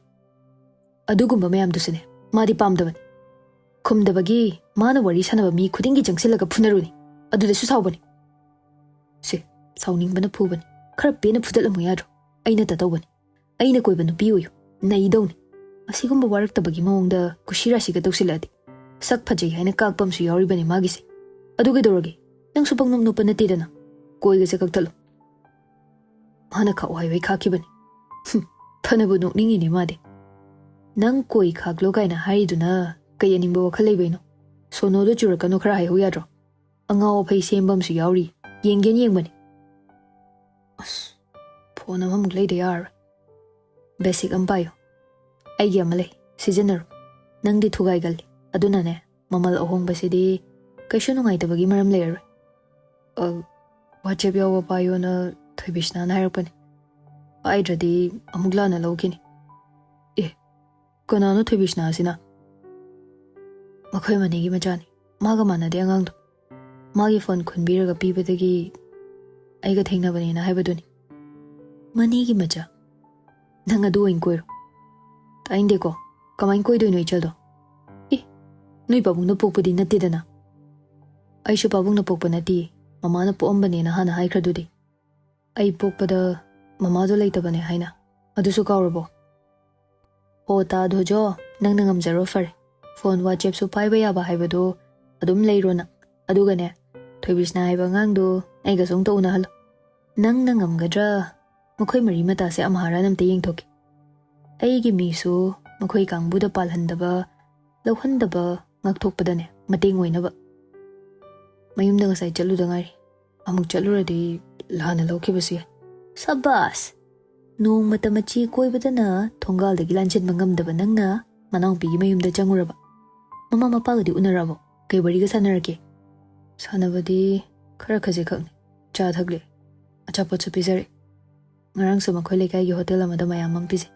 ꯑꯗꯨꯒꯨꯝꯕ ꯃꯌꯥꯝꯗꯨꯁꯨꯅꯦ, ꯃꯥꯗꯤ ꯄꯥꯝꯗꯕꯅꯤ꯫ ꯈꯨꯝꯗꯕꯒꯤ ꯃꯥꯅ ꯋꯥꯔꯤ ꯁꯥꯟꯅꯕ ꯃꯤ ꯈꯨꯗꯤꯡꯒꯤ ꯆꯪꯁꯤꯜꯂꯒ ꯐꯨꯅꯔꯨꯅꯤ꯫ ꯑꯗꯨꯗꯁꯨ ꯁꯥꯎꯕꯅꯤ꯫ ꯁꯦ, ꯁꯥꯎꯅꯤꯡꯕꯅ ꯐꯨꯕꯅꯤ꯫ ꯈꯔ ꯄꯦꯟꯅ ꯐꯨꯗꯠꯂꯝꯃꯨ ꯌꯥꯗ꯭ꯔꯣ? ꯑꯩꯅ ꯇꯧꯕꯅꯤ꯫ ꯑꯩꯅ ꯀꯣꯏꯕ ꯅꯨꯄꯤ ꯑꯣꯏꯌꯨ꯫ ꯅꯩꯗꯧꯅꯤ꯫ ꯑꯁꯤꯒꯨꯝꯕ ꯋꯥꯔꯛꯇꯕꯒꯤ ꯃꯑꯣꯡꯗ ꯀꯨꯁꯤ ꯔꯥꯁꯤꯒ ꯇꯧꯁꯤꯜꯂꯛꯑꯗꯤ꯫ ꯁꯛ ꯐꯖꯩ ꯍꯥꯏꯅ ꯀꯥꯛꯄ ꯑꯃꯁꯨ ꯌꯥꯎꯔꯤꯕꯅꯤ ꯃꯥꯒꯤꯁꯦ꯫ ꯑꯗꯨ ꯀꯩꯗꯧꯔꯒꯦ? ꯅꯪꯁꯨ ꯄꯪꯅꯣꯞ ꯅꯣꯞꯄ ꯅꯠꯇꯦꯗꯅ꯫ ꯀꯣꯏꯒꯁꯦ ꯀꯛꯊꯠꯂꯣ꯫ ꯃꯥꯅ ꯈꯥꯛꯑꯣ ꯍꯥꯏꯕꯩ ꯈꯥꯛꯈꯤꯕꯅꯤ꯫ ꯍꯨꯝ, ꯐꯅꯕꯨ ꯅꯣꯛꯅꯤꯡꯉꯤꯅꯦ ꯃꯥꯗꯤ꯫ ꯅꯪ ꯀꯣꯏ ꯈꯥꯛꯂꯣ ꯀꯥꯏꯅ ꯍꯥꯏꯔꯤꯗꯨꯅ ꯀꯩ ꯑꯅꯤꯡꯕ ꯋꯥꯈꯜ ꯂꯩꯕꯩꯅꯣ? ꯁꯣꯅꯣꯗꯣ ꯆꯨꯔꯛꯀꯅꯨ, ꯈꯔ ꯍꯥꯏꯍꯧ ꯌꯥꯗ꯭ꯔꯣ? ꯑꯉꯥꯎ ꯑꯐꯩ ꯁꯦꯝꯕ ꯑꯃꯁꯨ ꯌꯥꯎꯔꯤ꯫ ꯌꯦꯡꯒꯦꯅ ꯌꯦꯡꯕꯅꯤ꯫ ꯑꯁ, ꯐꯣꯟ ꯑꯃꯃꯨꯛ ꯂꯩꯗ ꯌꯥꯔꯔꯣꯏ꯫ ꯕꯦꯁꯤꯛ ꯑꯃ ꯄꯥꯏꯌꯨ꯫ ꯑꯩꯒꯤ ꯑꯃ ꯂꯩ, ꯁꯤꯖꯤꯟꯅꯔꯣ꯫ ꯅꯪꯗꯤ ꯊꯨꯒꯥꯏꯒꯜꯂꯤ, ꯑꯗꯨꯅꯅꯦ, ꯃꯃꯜ ꯑꯍꯣꯡꯕꯁꯤꯗꯤ ꯀꯩꯁꯨ ꯅꯨꯡꯉꯥꯏꯇꯕꯒꯤ ꯃꯔꯝ ꯂꯩꯔꯔꯣꯏ꯫ ꯑ, WhatsApp ꯌꯥꯎꯕ ꯄꯥꯏꯌꯣꯅ ꯊꯣꯏꯕꯤꯁꯅꯥꯅ ꯍꯥꯏꯔꯛꯄꯅꯦ꯫ ꯄꯥꯏꯗ꯭ꯔꯗꯤ ꯑꯃꯨꯛ ꯂꯥꯟꯅ ꯂꯧꯈꯤꯅꯤ꯫ ꯑꯦ, ꯀꯅꯥꯅꯣ ꯊꯣꯏꯕꯤꯁꯅꯥꯁꯤꯅ? ꯃꯈꯣꯏ ꯃꯅꯤꯒꯤ ꯃꯆꯥꯅꯤ꯫ ꯃꯥꯒ ꯃꯥꯟꯅꯗꯦ ꯑꯉꯥꯡꯗꯣ꯫ ꯃꯥꯒꯤ ꯐꯣꯟ ꯈꯨꯟꯕꯤꯔꯒ ꯄꯤꯕꯗꯒꯤ ꯑꯩꯒ ꯊꯦꯡꯅꯕꯅꯦꯅ ꯍꯥꯏꯕꯗꯨꯅꯤ꯫ ꯃꯅꯤꯒꯤ ꯃꯆꯥ? ꯅꯪ ꯑꯗꯨ ꯑꯣꯏꯅ ꯀꯣꯏꯔꯣ꯫ ꯇꯥꯏꯟꯗꯦꯀꯣ, ꯀꯃꯥꯏꯅ ꯀꯣꯏꯗꯣꯏꯅꯣ ꯏꯆꯜꯗꯣ? ꯑꯦ, ꯅꯣꯏ ꯄꯥꯕꯨꯡꯅ ꯄꯣꯛꯄꯗꯤ ꯅꯠꯇꯦꯗꯅ꯫ ꯑꯩꯁꯨ ꯄꯥꯕꯨꯡꯅ ꯄꯣꯛꯄ ꯅꯠꯇꯦ, ꯃꯃꯥꯅ ꯄꯣꯛꯑꯝꯕꯅꯦꯅ ꯍꯥꯟꯅ ꯍꯥꯏꯈ꯭ꯔꯗꯨꯗꯤ꯫ ꯑꯩ ꯄꯣꯛꯄꯗ ꯃꯃꯥꯗꯣ ꯂꯩꯇꯕꯅꯦ ꯍꯥꯏꯅ, ꯑꯗꯨꯁꯨ ꯀꯥꯎꯔꯕꯣ? ꯍꯣ ꯇꯥ ꯙꯣꯖꯣ, ꯅꯪꯅ ꯉꯝꯖꯔꯣ ꯐꯔꯦ꯫ ꯐꯣꯟ WhatsAppꯁꯨ ꯄꯥꯏꯕ ꯌꯥꯕ ꯍꯥꯏꯕꯗꯣ ꯑꯗꯨꯝ ꯂꯩꯔꯣ ꯅꯪ꯫ ꯑꯗꯨꯒꯅꯦ, ꯊꯣꯏꯕꯤꯁꯅꯥ ꯍꯥꯏꯕ ꯑꯉꯥꯡꯗꯣ ꯑꯩꯒꯁꯨ ꯑꯃꯨꯛꯇ ꯎꯅꯍꯜꯂꯣ꯫ ꯅꯪꯅ ꯉꯝꯒꯗ꯭ꯔꯥ? ꯃꯈꯣꯏ ꯃꯔꯤ ꯃꯇꯥꯁꯦ ꯑꯝꯍꯥꯔꯥꯅ ꯑꯝꯇ ꯌꯦꯡꯊꯣꯛꯀꯦ꯫ ꯑꯩꯒꯤ ꯃꯤꯁꯨ ꯃꯈꯣꯏ ꯀꯥꯡꯕꯨꯗ ꯄꯥꯜꯍꯟꯗꯕ, ꯂꯧꯍꯟꯗꯕ ꯉꯥꯛꯊꯣꯛꯄꯗꯅꯦ ꯃꯇꯦꯡ ꯑꯣꯏꯅꯕ꯫ ꯃꯌꯨꯝꯗ ꯉꯁꯥꯏ ꯆꯠꯂꯨꯗ ꯉꯥꯏꯔꯤ꯫ ꯑꯃꯨꯛ ꯆꯠꯂꯨꯔꯗꯤ ꯂꯥꯟꯅ ꯂꯧꯈꯤꯕꯁꯨ ꯌꯥꯏ꯫ ꯁꯕꯥꯁ! ꯅꯣꯡꯃꯇ ꯃꯆꯤ ꯀꯣꯏꯕꯗꯅ ꯊꯣꯡꯒꯥꯜꯗꯒꯤ ꯂꯥꯟꯁꯤꯟꯕ ꯉꯝꯗꯕ ꯅꯪꯅ ꯃꯅꯥꯎꯄꯤꯒꯤ ꯃꯌꯨꯝꯗ ꯆꯪꯉꯨꯔꯕ? ꯃꯃꯥ ꯃꯄꯥꯒꯗꯤ ꯎꯅꯔꯕꯣ? ꯀꯩ ꯋꯥꯔꯤꯒ ꯁꯥꯟꯅꯔꯛꯀꯦ? ꯁꯥꯟꯅꯕꯗꯤ ꯈꯔ ꯈꯖꯤꯛꯈꯛꯅꯤ꯫ ꯆꯥ ꯊꯛꯂꯦ꯫ ꯑꯆꯥꯄꯣꯠꯁꯨ ꯄꯤꯖꯔꯦ꯫ ꯉꯔꯥꯡꯁꯨ ꯃꯈꯣꯏ ꯂꯩꯀꯥꯏꯒꯤ ꯍꯣꯇꯦꯜ ꯑꯃꯗ ꯃꯌꯥꯝ ꯑꯃ ꯄꯤꯖꯩ꯫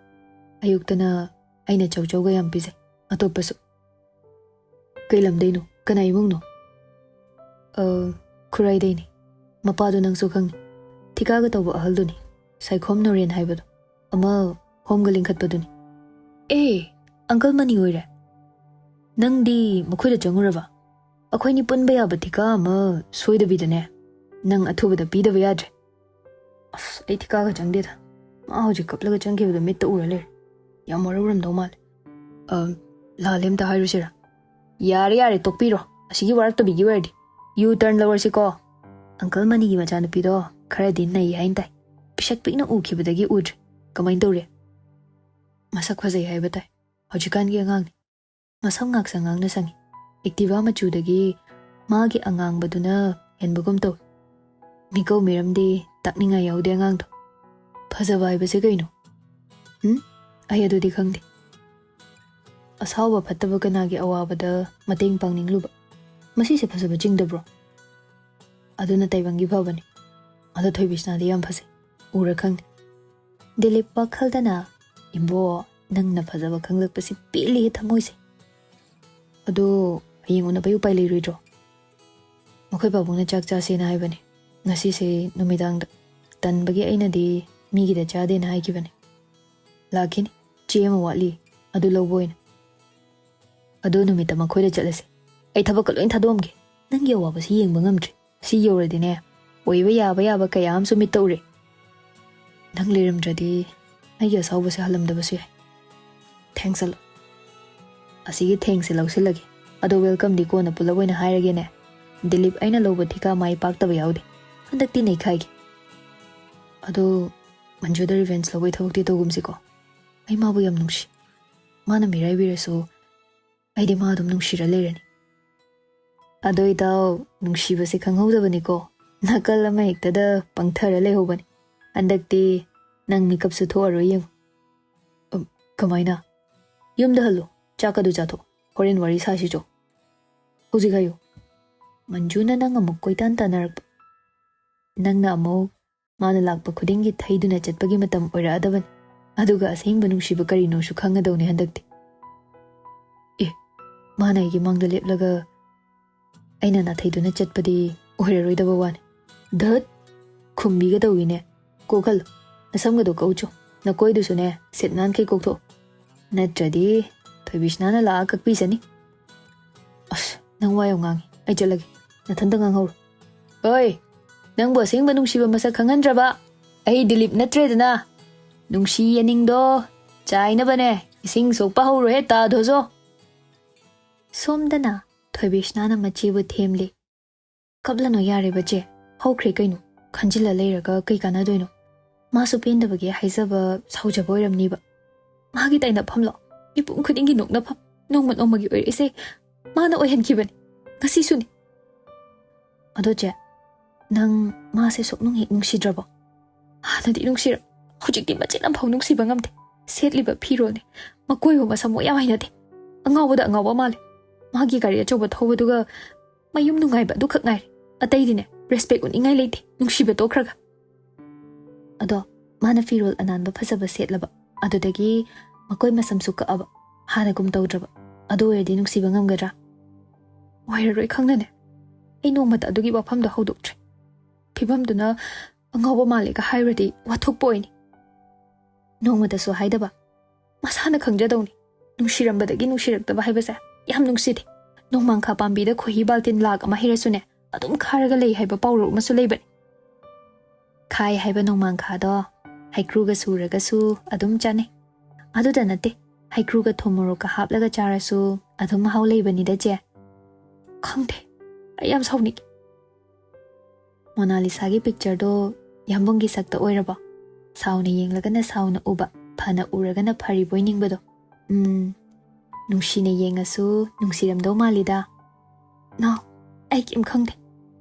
ꯑꯌꯨꯛꯇꯅ ꯑꯩꯅ ꯆꯧꯆꯧꯒ ꯌꯥꯝ ꯄꯤꯖꯩ꯫ ꯑꯇꯣꯞꯄꯁꯨ꯫ ꯀꯩ ꯂꯝꯗꯩꯅꯣ? ꯀꯅꯥ ꯏꯃꯨꯡꯅꯣ? ꯑ, ꯈꯨꯔꯥꯏꯗꯩꯅꯤ꯫ ꯃꯄꯥꯗꯣ ꯅꯪꯁꯨ ꯈꯪꯅꯤ꯫ ꯊꯤꯀꯥꯒ ꯇꯧꯕ ꯑꯍꯜꯗꯨꯅꯤ꯫ ꯁꯥꯏꯈꯣꯝ ꯅꯣꯔꯦꯟ ꯍꯥꯏꯕꯗꯣ꯫ ꯑꯃ ꯍꯣꯝꯒ ꯂꯤꯡꯈꯠꯄꯗꯨꯅꯤ꯫ ꯑꯦ, ꯑꯪꯀꯜ ꯃꯅꯤ ꯑꯣꯏꯔꯦ꯫ ꯅꯪꯗꯤ ꯃꯈꯣꯏꯗ ꯆꯪꯉꯨꯔꯕ? ꯑꯩꯈꯣꯏꯅꯤ ꯄꯨꯟꯕ ꯌꯥꯕ ꯊꯤꯀꯥ ꯑꯃ ꯁꯣꯏꯗꯕꯤꯗꯅꯦ꯫ ꯅꯪ ꯑꯊꯨꯕꯗ ꯄꯤꯗꯕ ꯌꯥꯗ꯭ꯔꯦ꯫ ꯑꯁ, ꯑꯩ ꯊꯤꯀꯥꯒ ꯆꯪꯗꯦꯗ꯫ ꯃꯥ ꯍꯧꯖꯤꯛ ꯀꯞꯂꯒ ꯆꯪꯈꯤꯕꯗꯣ ꯃꯤꯠꯇ ꯎꯔ ꯂꯩꯔꯦ꯫ ꯌꯥꯝ ꯋꯥꯔꯧꯔꯝꯗꯧ ꯃꯥꯜꯂꯦ꯫ ꯑ, ꯂꯥꯜꯂꯦ ꯑꯝꯇ ꯍꯥꯏꯔꯨꯁꯤꯔꯥ? ꯌꯥꯔꯦ, ꯌꯥꯔꯦ, ꯇꯣꯛꯄꯤꯔꯣ꯫ ꯑꯁꯤꯒꯤ ꯋꯥꯔꯛꯇꯕꯤꯒꯤ ꯑꯣꯏꯔꯗꯤ꯫ U turn ꯂꯧꯔꯁꯤꯀꯣ꯫ ꯑꯪꯀꯜ ꯃꯅꯤꯒꯤ ꯃꯆꯥꯅꯨꯄꯤꯗꯣ ꯈꯔꯗꯤ ꯅꯩ ꯍꯥꯏꯅ ꯇꯥꯏ꯫ ꯄꯤꯁꯛ ꯄꯤꯛꯅ ꯎꯈꯤꯕꯗꯒꯤ ꯎꯗ꯭ꯔꯦ꯫ ꯀꯃꯥꯏꯅ ꯇꯧꯔꯤ? ꯃꯁꯛ ꯐꯖꯩ ꯍꯥꯏꯕ ꯇꯥꯏ꯫ ꯍꯧꯖꯤꯛꯀꯥꯟꯒꯤ ꯑꯉꯥꯡꯅꯤ꯫ ꯃꯁꯝ ꯉꯥꯛꯁꯪ ꯉꯥꯡꯅ ꯁꯪꯉꯤ꯫ Activa ꯃꯆꯨꯗꯒꯤ ꯃꯥꯒꯤ ꯑꯉꯥꯡꯕꯗꯨꯅ ꯍꯦꯟꯕꯒꯨꯝ ꯇꯧꯏ꯫ ꯃꯤꯀꯧ ꯃꯤꯔꯝꯗꯤ ꯇꯥꯛꯅꯤꯡꯉꯥꯏ ꯌꯥꯎꯗꯦ ꯑꯉꯥꯡꯗꯣ꯫ ꯐꯖꯕ ꯍꯥꯏꯕꯁꯦ ꯀꯩꯅꯣ? ꯍꯨꯝ? ꯑꯩ ꯑꯗꯨꯗꯤ ꯈꯪꯗꯦ꯫ ꯑꯁꯥꯎꯕ ꯐꯠꯇꯕ ꯀꯅꯥꯒꯤ ꯑꯋꯥꯕꯗ ꯃꯇꯦꯡ ꯄꯥꯡꯅꯤꯡꯂꯨꯕ? ꯃꯁꯤꯁꯦ ꯐꯖꯕ ꯆꯤꯡꯗꯕ꯭ꯔꯣ? ꯑꯗꯨꯅ ꯇꯥꯏꯕꯪꯒꯤ ꯐꯕꯅꯤ꯫ ꯑꯗꯣ ꯊꯣꯏꯕꯤꯁꯅꯥꯗꯤ ꯌꯥꯝ ꯐꯖꯩ꯫ ꯎꯔ ꯈꯪꯅꯤ꯫ ꯗꯤꯂꯤꯞ ꯋꯥꯈꯜꯗꯅ, "ꯏꯕꯣ, ꯅꯪꯅ ꯐꯖꯕ ꯈꯪꯂꯛꯄꯁꯤ ꯄꯦꯜꯂꯤꯍꯦ ꯊꯃꯣꯏꯁꯦ꯫" "ꯑꯗꯣ ꯍꯌꯦꯡ ꯎꯅꯕꯩ ꯎꯄꯥꯏ ꯂꯩꯔꯣꯏꯗ꯭ꯔꯣ?" "ꯃꯈꯣꯏ ꯄꯥꯕꯨꯡꯅ ꯆꯥꯛ ꯆꯥꯁꯦꯅ ꯍꯥꯏꯕꯅꯦ꯫ ꯉꯁꯤꯁꯦ ꯅꯨꯃꯤꯗꯥꯡꯗ꯫ ꯇꯟꯕꯒꯤ ꯑꯩꯅꯗꯤ ꯃꯤꯒꯤꯗ ꯆꯥꯗꯦꯅ ꯍꯥꯏꯈꯤꯕꯅꯦ꯫" ꯂꯥꯛꯈꯤꯅꯤ꯫ ꯆꯦ ꯑꯃ ꯋꯥꯠꯂꯤ, ꯑꯗꯨ ꯂꯧꯕ ꯑꯣꯏꯅ꯫ ꯑꯗꯨ ꯅꯨꯃꯤꯠꯇ ꯃꯈꯣꯏꯗ ꯆꯠꯂꯁꯤ꯫ ꯑꯩ ꯊꯕꯛꯀ ꯂꯣꯏ ꯊꯥꯗꯣꯛꯑꯝꯒꯦ꯫ ꯅꯪꯒꯤ ꯑꯋꯥꯕꯁꯤ ꯌꯦꯡꯕ ꯉꯝꯗ꯭ꯔꯦ꯫ ꯁꯤ ꯌꯧꯔꯗꯤꯅꯦ, ꯑꯣꯏꯕ ꯌꯥꯕ ꯌꯥꯕ ꯀꯌꯥ ꯑꯃꯁꯨ ꯃꯤꯠꯇ ꯎꯔꯦ꯫ ꯅꯪ ꯂꯩꯔꯝꯗ꯭ꯔꯗꯤ ꯑꯩꯒꯤ ꯑꯁꯥꯎꯕꯁꯦ ꯍꯜꯂꯝꯗꯕꯁꯨ ꯌꯥꯏ꯫ ꯊꯦꯡꯁ ꯑꯂꯣ꯫ ꯑꯁꯤꯒꯤ ꯊꯦꯡꯁꯦ ꯂꯧꯁꯤꯜꯂꯒꯦ꯫ ꯑꯗꯣ ꯋꯦꯜꯀꯝꯗꯤ ꯀꯣꯟꯅ ꯄꯨꯂꯞ ꯑꯣꯏꯅ ꯍꯥꯏꯔꯒꯦꯅꯦ꯫ ꯗꯤꯂꯤꯞ, ꯑꯩꯅ ꯂꯧꯕ ꯊꯤꯀꯥ ꯃꯥꯏ ꯄꯥꯛꯇꯕ ꯌꯥꯎꯗꯦ꯫ ꯍꯟꯗꯛꯇꯤ ꯅꯩꯈꯥꯏꯒꯦ꯫ ꯑꯗꯣ ꯃꯟꯖꯨꯗ ꯔꯤꯚꯦꯟꯁ ꯂꯧꯕꯩ ꯊꯕꯛꯇꯤ ꯇꯧꯒꯨꯝꯁꯤꯀꯣ꯫ ꯑꯩ ꯃꯥꯕꯨ ꯌꯥꯝ ꯅꯨꯡꯁꯤ꯫ ꯃꯥꯅ ꯃꯤꯔꯥꯏꯕꯤꯔꯁꯨ ꯑꯩꯗꯤ ꯃꯥ ꯑꯗꯨꯝ ꯅꯨꯡꯁꯤꯔ ꯂꯩꯔꯅꯤ꯫ ꯑꯗꯣ ꯏꯇꯥꯎ, ꯅꯨꯡꯁꯤꯕꯁꯦ ꯈꯪꯍꯧꯗꯕꯅꯤꯀꯣ꯫ ꯅꯥꯀꯜ ꯑꯃ ꯍꯦꯛꯇꯗ ꯄꯪꯊꯔ ꯂꯩꯍꯧꯕꯅꯤ꯫ ꯍꯟꯗꯛꯇꯤ ꯅꯪ ꯃꯤꯀꯞꯁꯨ ꯊꯣꯛꯑꯔꯣꯏ ꯌꯦꯡꯉꯨ꯫ ꯑꯝ, ꯀꯃꯥꯏꯅ? ꯌꯨꯝꯗ ꯍꯜꯂꯣ, ꯆꯥꯛꯀꯗꯨ ꯆꯥꯊꯣꯛ, ꯍꯣꯔꯦꯟ ꯋꯥꯔꯤ ꯁꯥꯁꯤꯆꯣ꯫ ꯍꯧꯖꯤꯛ ꯍꯥꯏꯌꯨ꯫ ꯃꯟꯖꯨꯅ ꯅꯪ ꯑꯃꯨꯛ ꯀꯣꯏꯇꯥꯟ ꯇꯥꯟꯅꯔꯛꯄ꯫ ꯅꯪꯅ ꯑꯃꯨꯛ ꯃꯥꯅ ꯂꯥꯛꯄ ꯈꯨꯗꯤꯡꯒꯤ ꯊꯩꯗꯨꯅ ꯆꯠꯄꯒꯤ ꯃꯇꯝ ꯑꯣꯏꯔꯛꯑꯗꯕꯅꯤ꯫ ꯑꯗꯨꯒ ꯑꯁꯦꯡꯕ ꯅꯨꯡꯁꯤꯕ ꯀꯔꯤꯅꯣꯁꯨ ꯈꯪꯒꯗꯧꯅꯤ ꯍꯟꯗꯛꯇꯤ꯫ ꯑꯦ, ꯃꯥꯅ ꯑꯩꯒꯤ ꯃꯥꯡꯗ ꯂꯦꯞꯂꯒ ꯑꯩꯅ ꯅꯥꯊꯩꯗꯨꯅ ꯆꯠꯄꯗꯤ ꯑꯣꯏꯔꯔꯣꯏꯗꯕ ꯋꯥꯅꯤ꯫ ꯙꯠ! ꯈꯨꯝꯕꯤꯒꯗꯧꯏꯅꯦ꯫ ꯀꯣꯛꯍꯜꯂꯨ꯫ ꯅꯁꯝꯒꯗꯣ ꯀꯛꯎꯆꯣ꯫ ꯅꯀꯣꯏꯗꯨꯁꯨꯅꯦ, ꯁꯤꯠ ꯅꯥꯟꯈꯩ ꯀꯣꯛꯊꯣꯛꯎ꯫ ꯅꯠꯇ꯭ꯔꯗꯤ ꯊꯣꯏꯕꯤꯁꯅꯥꯅ ꯂꯥꯛꯑ ꯀꯛꯄꯤꯁꯅꯤ꯫ ꯑꯁ, ꯅꯪ ꯋꯥ ꯌꯥꯝ ꯉꯥꯡꯉꯤ꯫ ꯑꯩ ꯆꯠꯂꯒꯦ꯫ ꯅꯊꯟꯇ ꯉꯥꯡꯍꯧꯔꯣ꯫ ꯑꯣꯏ, ꯅꯪꯕꯨ ꯑꯁꯦꯡꯕ ꯅꯨꯡꯁꯤꯕ ꯃꯁꯛ ꯈꯪꯍꯟꯗ꯭ꯔꯕ? ꯑꯩ ꯗꯤꯂꯤꯞ ꯅꯠꯇ꯭ꯔꯦꯗꯅ꯫ ꯅꯨꯡꯁꯤ ꯌꯦꯅꯤꯡꯗꯣ ꯆꯥꯏꯅꯕꯅꯦ꯫ ꯏꯁꯤꯡ ꯁꯣꯛꯄ ꯍꯧꯔꯣꯍꯦ, ꯇꯥ ꯙꯣꯖꯣ꯫ ꯁꯣꯝꯗꯅ ꯊꯣꯏꯕꯤꯁꯅꯥꯅ ꯃꯆꯦꯕꯨ ꯊꯦꯝꯂꯤ꯫ ꯀꯞꯂꯅꯨ ꯌꯥꯔꯦꯕ ꯆꯦ, ꯍꯧꯈ꯭ꯔꯦ ꯀꯩꯅꯣ, ꯈꯟꯖꯤꯜꯂ ꯂꯩꯔꯒ ꯀꯩ ꯀꯥꯟꯅꯗꯣꯏꯅꯣ? ꯃꯥꯁꯨ ꯄꯦꯟꯗꯕꯒꯤ ꯍꯥꯏꯖꯕ ꯁꯥꯎꯖꯕ ꯑꯣꯏꯔꯝꯅꯤꯕ꯫ ꯃꯥꯒꯤ ꯇꯥꯏꯅꯐꯝꯂꯣ? ꯃꯤꯄꯨꯝ ꯈꯨꯗꯤꯡꯒꯤ ꯅꯣꯛꯅꯐꯝ, ꯅꯣꯡꯃ ꯅꯣꯡꯃꯒꯤ ꯑꯣꯏꯔꯛꯏꯁꯦ ꯃꯥꯅ ꯑꯣꯏꯍꯟꯈꯤꯕꯅꯤ, ꯉꯁꯤꯁꯨꯅꯤ꯫ ꯑꯗꯣ ꯆꯦ, ꯅꯪ ꯃꯥꯁꯦ ꯁꯨꯛꯅꯨꯡ ꯍꯦꯛ ꯅꯨꯡꯁꯤꯗ꯭ꯔꯕꯣ? ꯍꯥꯟꯅꯗꯤ ꯅꯨꯡꯁꯤꯔ, ꯍꯧꯖꯤꯛꯇꯤ ꯃꯆꯦꯠ ꯑꯝꯐꯥꯎ ꯅꯨꯡꯁꯤꯕ ꯉꯝꯗꯦ꯫ ꯁꯦꯠꯂꯤꯕ ꯐꯤꯔꯣꯜꯅꯦ, ꯃꯀꯣꯏꯕ ꯃꯁꯝ ꯃꯣꯏ ꯌꯥꯝ ꯍꯩꯅꯗꯦ꯫ ꯑꯉꯥꯎꯕꯗ ꯑꯉꯥꯎꯕ ꯃꯥꯜꯂꯦ꯫ ꯃꯥꯒꯤ ꯒꯥꯔꯤ ꯑꯆꯧꯕ ꯊꯧꯕꯗꯨꯒ ꯃꯌꯨꯝ ꯅꯨꯡꯉꯥꯏꯕ ꯑꯗꯨꯈꯛ ꯉꯥꯏꯔꯦ꯫ ꯑꯇꯩꯗꯤꯅꯦ, ꯔꯦꯁꯄꯦꯛ ꯎꯠꯅꯤꯡꯉꯥꯏ ꯂꯩꯇꯦ, ꯅꯨꯡꯁꯤꯕ ꯇꯣꯛꯈ꯭ꯔꯒ꯫ ꯑꯗꯣ ꯃꯥꯅ ꯐꯤꯔꯣꯜ ꯑꯅꯥꯟꯕ ꯐꯖꯕ ꯁꯦꯠꯂꯕ, ꯑꯗꯨꯗꯒꯤ ꯃꯀꯣꯏ ꯃꯁꯝꯁꯨ ꯀꯛꯑꯕ, ꯍꯥꯟꯅꯒꯨꯝ ꯇꯧꯗ꯭ꯔꯕ, ꯑꯗꯨ ꯑꯣꯏꯔꯗꯤ ꯅꯨꯡꯁꯤꯕ ꯉꯝꯒꯗ꯭ꯔꯥ? ꯑꯣꯏꯔꯔꯣꯏ ꯈꯪꯅꯅꯦ꯫ ꯑꯩ ꯅꯣꯡꯃꯇ ꯑꯗꯨꯒꯤ ꯋꯥꯐꯝꯗꯣ ꯍꯧꯗꯣꯛꯇ꯭ꯔꯦ꯫ ꯐꯤꯕꯝꯗꯨꯅ ꯑꯉꯥꯎꯕ ꯃꯥꯜꯂꯦꯒ ꯍꯥꯏꯔꯨꯔꯗꯤ ꯋꯥꯊꯣꯛꯄ ꯑꯣꯏꯅꯤ꯫ ꯅꯣꯡꯃꯇꯁꯨ ꯍꯥꯏꯗꯕ꯫ ꯃꯁꯥꯅ ꯈꯪꯖꯗꯧꯅꯤ꯫ ꯅꯨꯡꯁꯤꯔꯝꯕꯗꯒꯤ ꯅꯨꯡꯁꯤꯔꯛꯇꯕ ꯍꯥꯏꯕꯁꯦ ꯌꯥꯝ ꯅꯨꯡꯁꯤꯗꯦ꯫ ꯅꯣꯡꯃꯥꯡꯈꯥ ꯄꯥꯝꯕꯤꯗ ꯈꯣꯏꯍꯤ ꯕꯥꯜꯇꯤꯟ ꯂꯥꯛ ꯑꯃ ꯍꯩꯔꯁꯨꯅꯦ, ꯑꯗꯨꯝ ꯈꯥꯔꯒ ꯂꯩ ꯍꯥꯏꯕ ꯄꯥꯎꯔꯧ ꯑꯃꯁꯨ ꯂꯩꯕꯅꯤ꯫ ꯈꯥꯏ ꯍꯥꯏꯕ ꯅꯣꯡꯃꯥꯡꯈꯥꯗꯣ ꯍꯩꯀ꯭ꯔꯨꯒ ꯁꯨꯔꯒꯁꯨ ꯑꯗꯨꯝ ꯆꯥꯅꯩ꯫ ꯑꯗꯨꯗ ꯅꯠꯇꯦ, ꯍꯩꯀ꯭ꯔꯨꯒ ꯊꯨꯝ ꯃꯣꯔꯣꯛꯀ ꯍꯥꯞꯂꯒ ꯆꯥꯔꯁꯨ ꯑꯗꯨꯝ ꯃꯍꯥꯎ ꯂꯩꯕꯅꯤꯗ ꯆꯦ꯫ ꯈꯪꯗꯦ, ꯑꯩ ꯌꯥꯝ ꯁꯥꯎꯅꯤꯡꯉꯤ꯫ ꯃꯣꯅꯥꯂꯤꯁꯥꯒꯤ ꯄꯤꯛꯆꯔꯗꯣ ꯌꯥꯝꯕꯨꯡꯒꯤ ꯁꯛꯇ ꯑꯣꯏꯔꯕꯣ? ꯁꯥꯎꯅ ꯌꯦꯡꯂꯒꯅ ꯁꯥꯎꯅ ꯎꯕ, ꯐꯅ ꯎꯔꯒꯅ ꯐꯔꯤꯕꯣꯏ ꯅꯤꯡꯕꯗꯣ꯫ ꯎꯝ, ꯅꯨꯡꯁꯤꯅ ꯌꯦꯡꯉꯁꯨ ꯅꯨꯡꯁꯤꯔꯝꯗꯧ ꯃꯥꯜꯂꯤꯗ꯫ ꯅꯣ, ꯑꯩ ꯀꯩꯝ ꯈꯪꯗꯦ꯫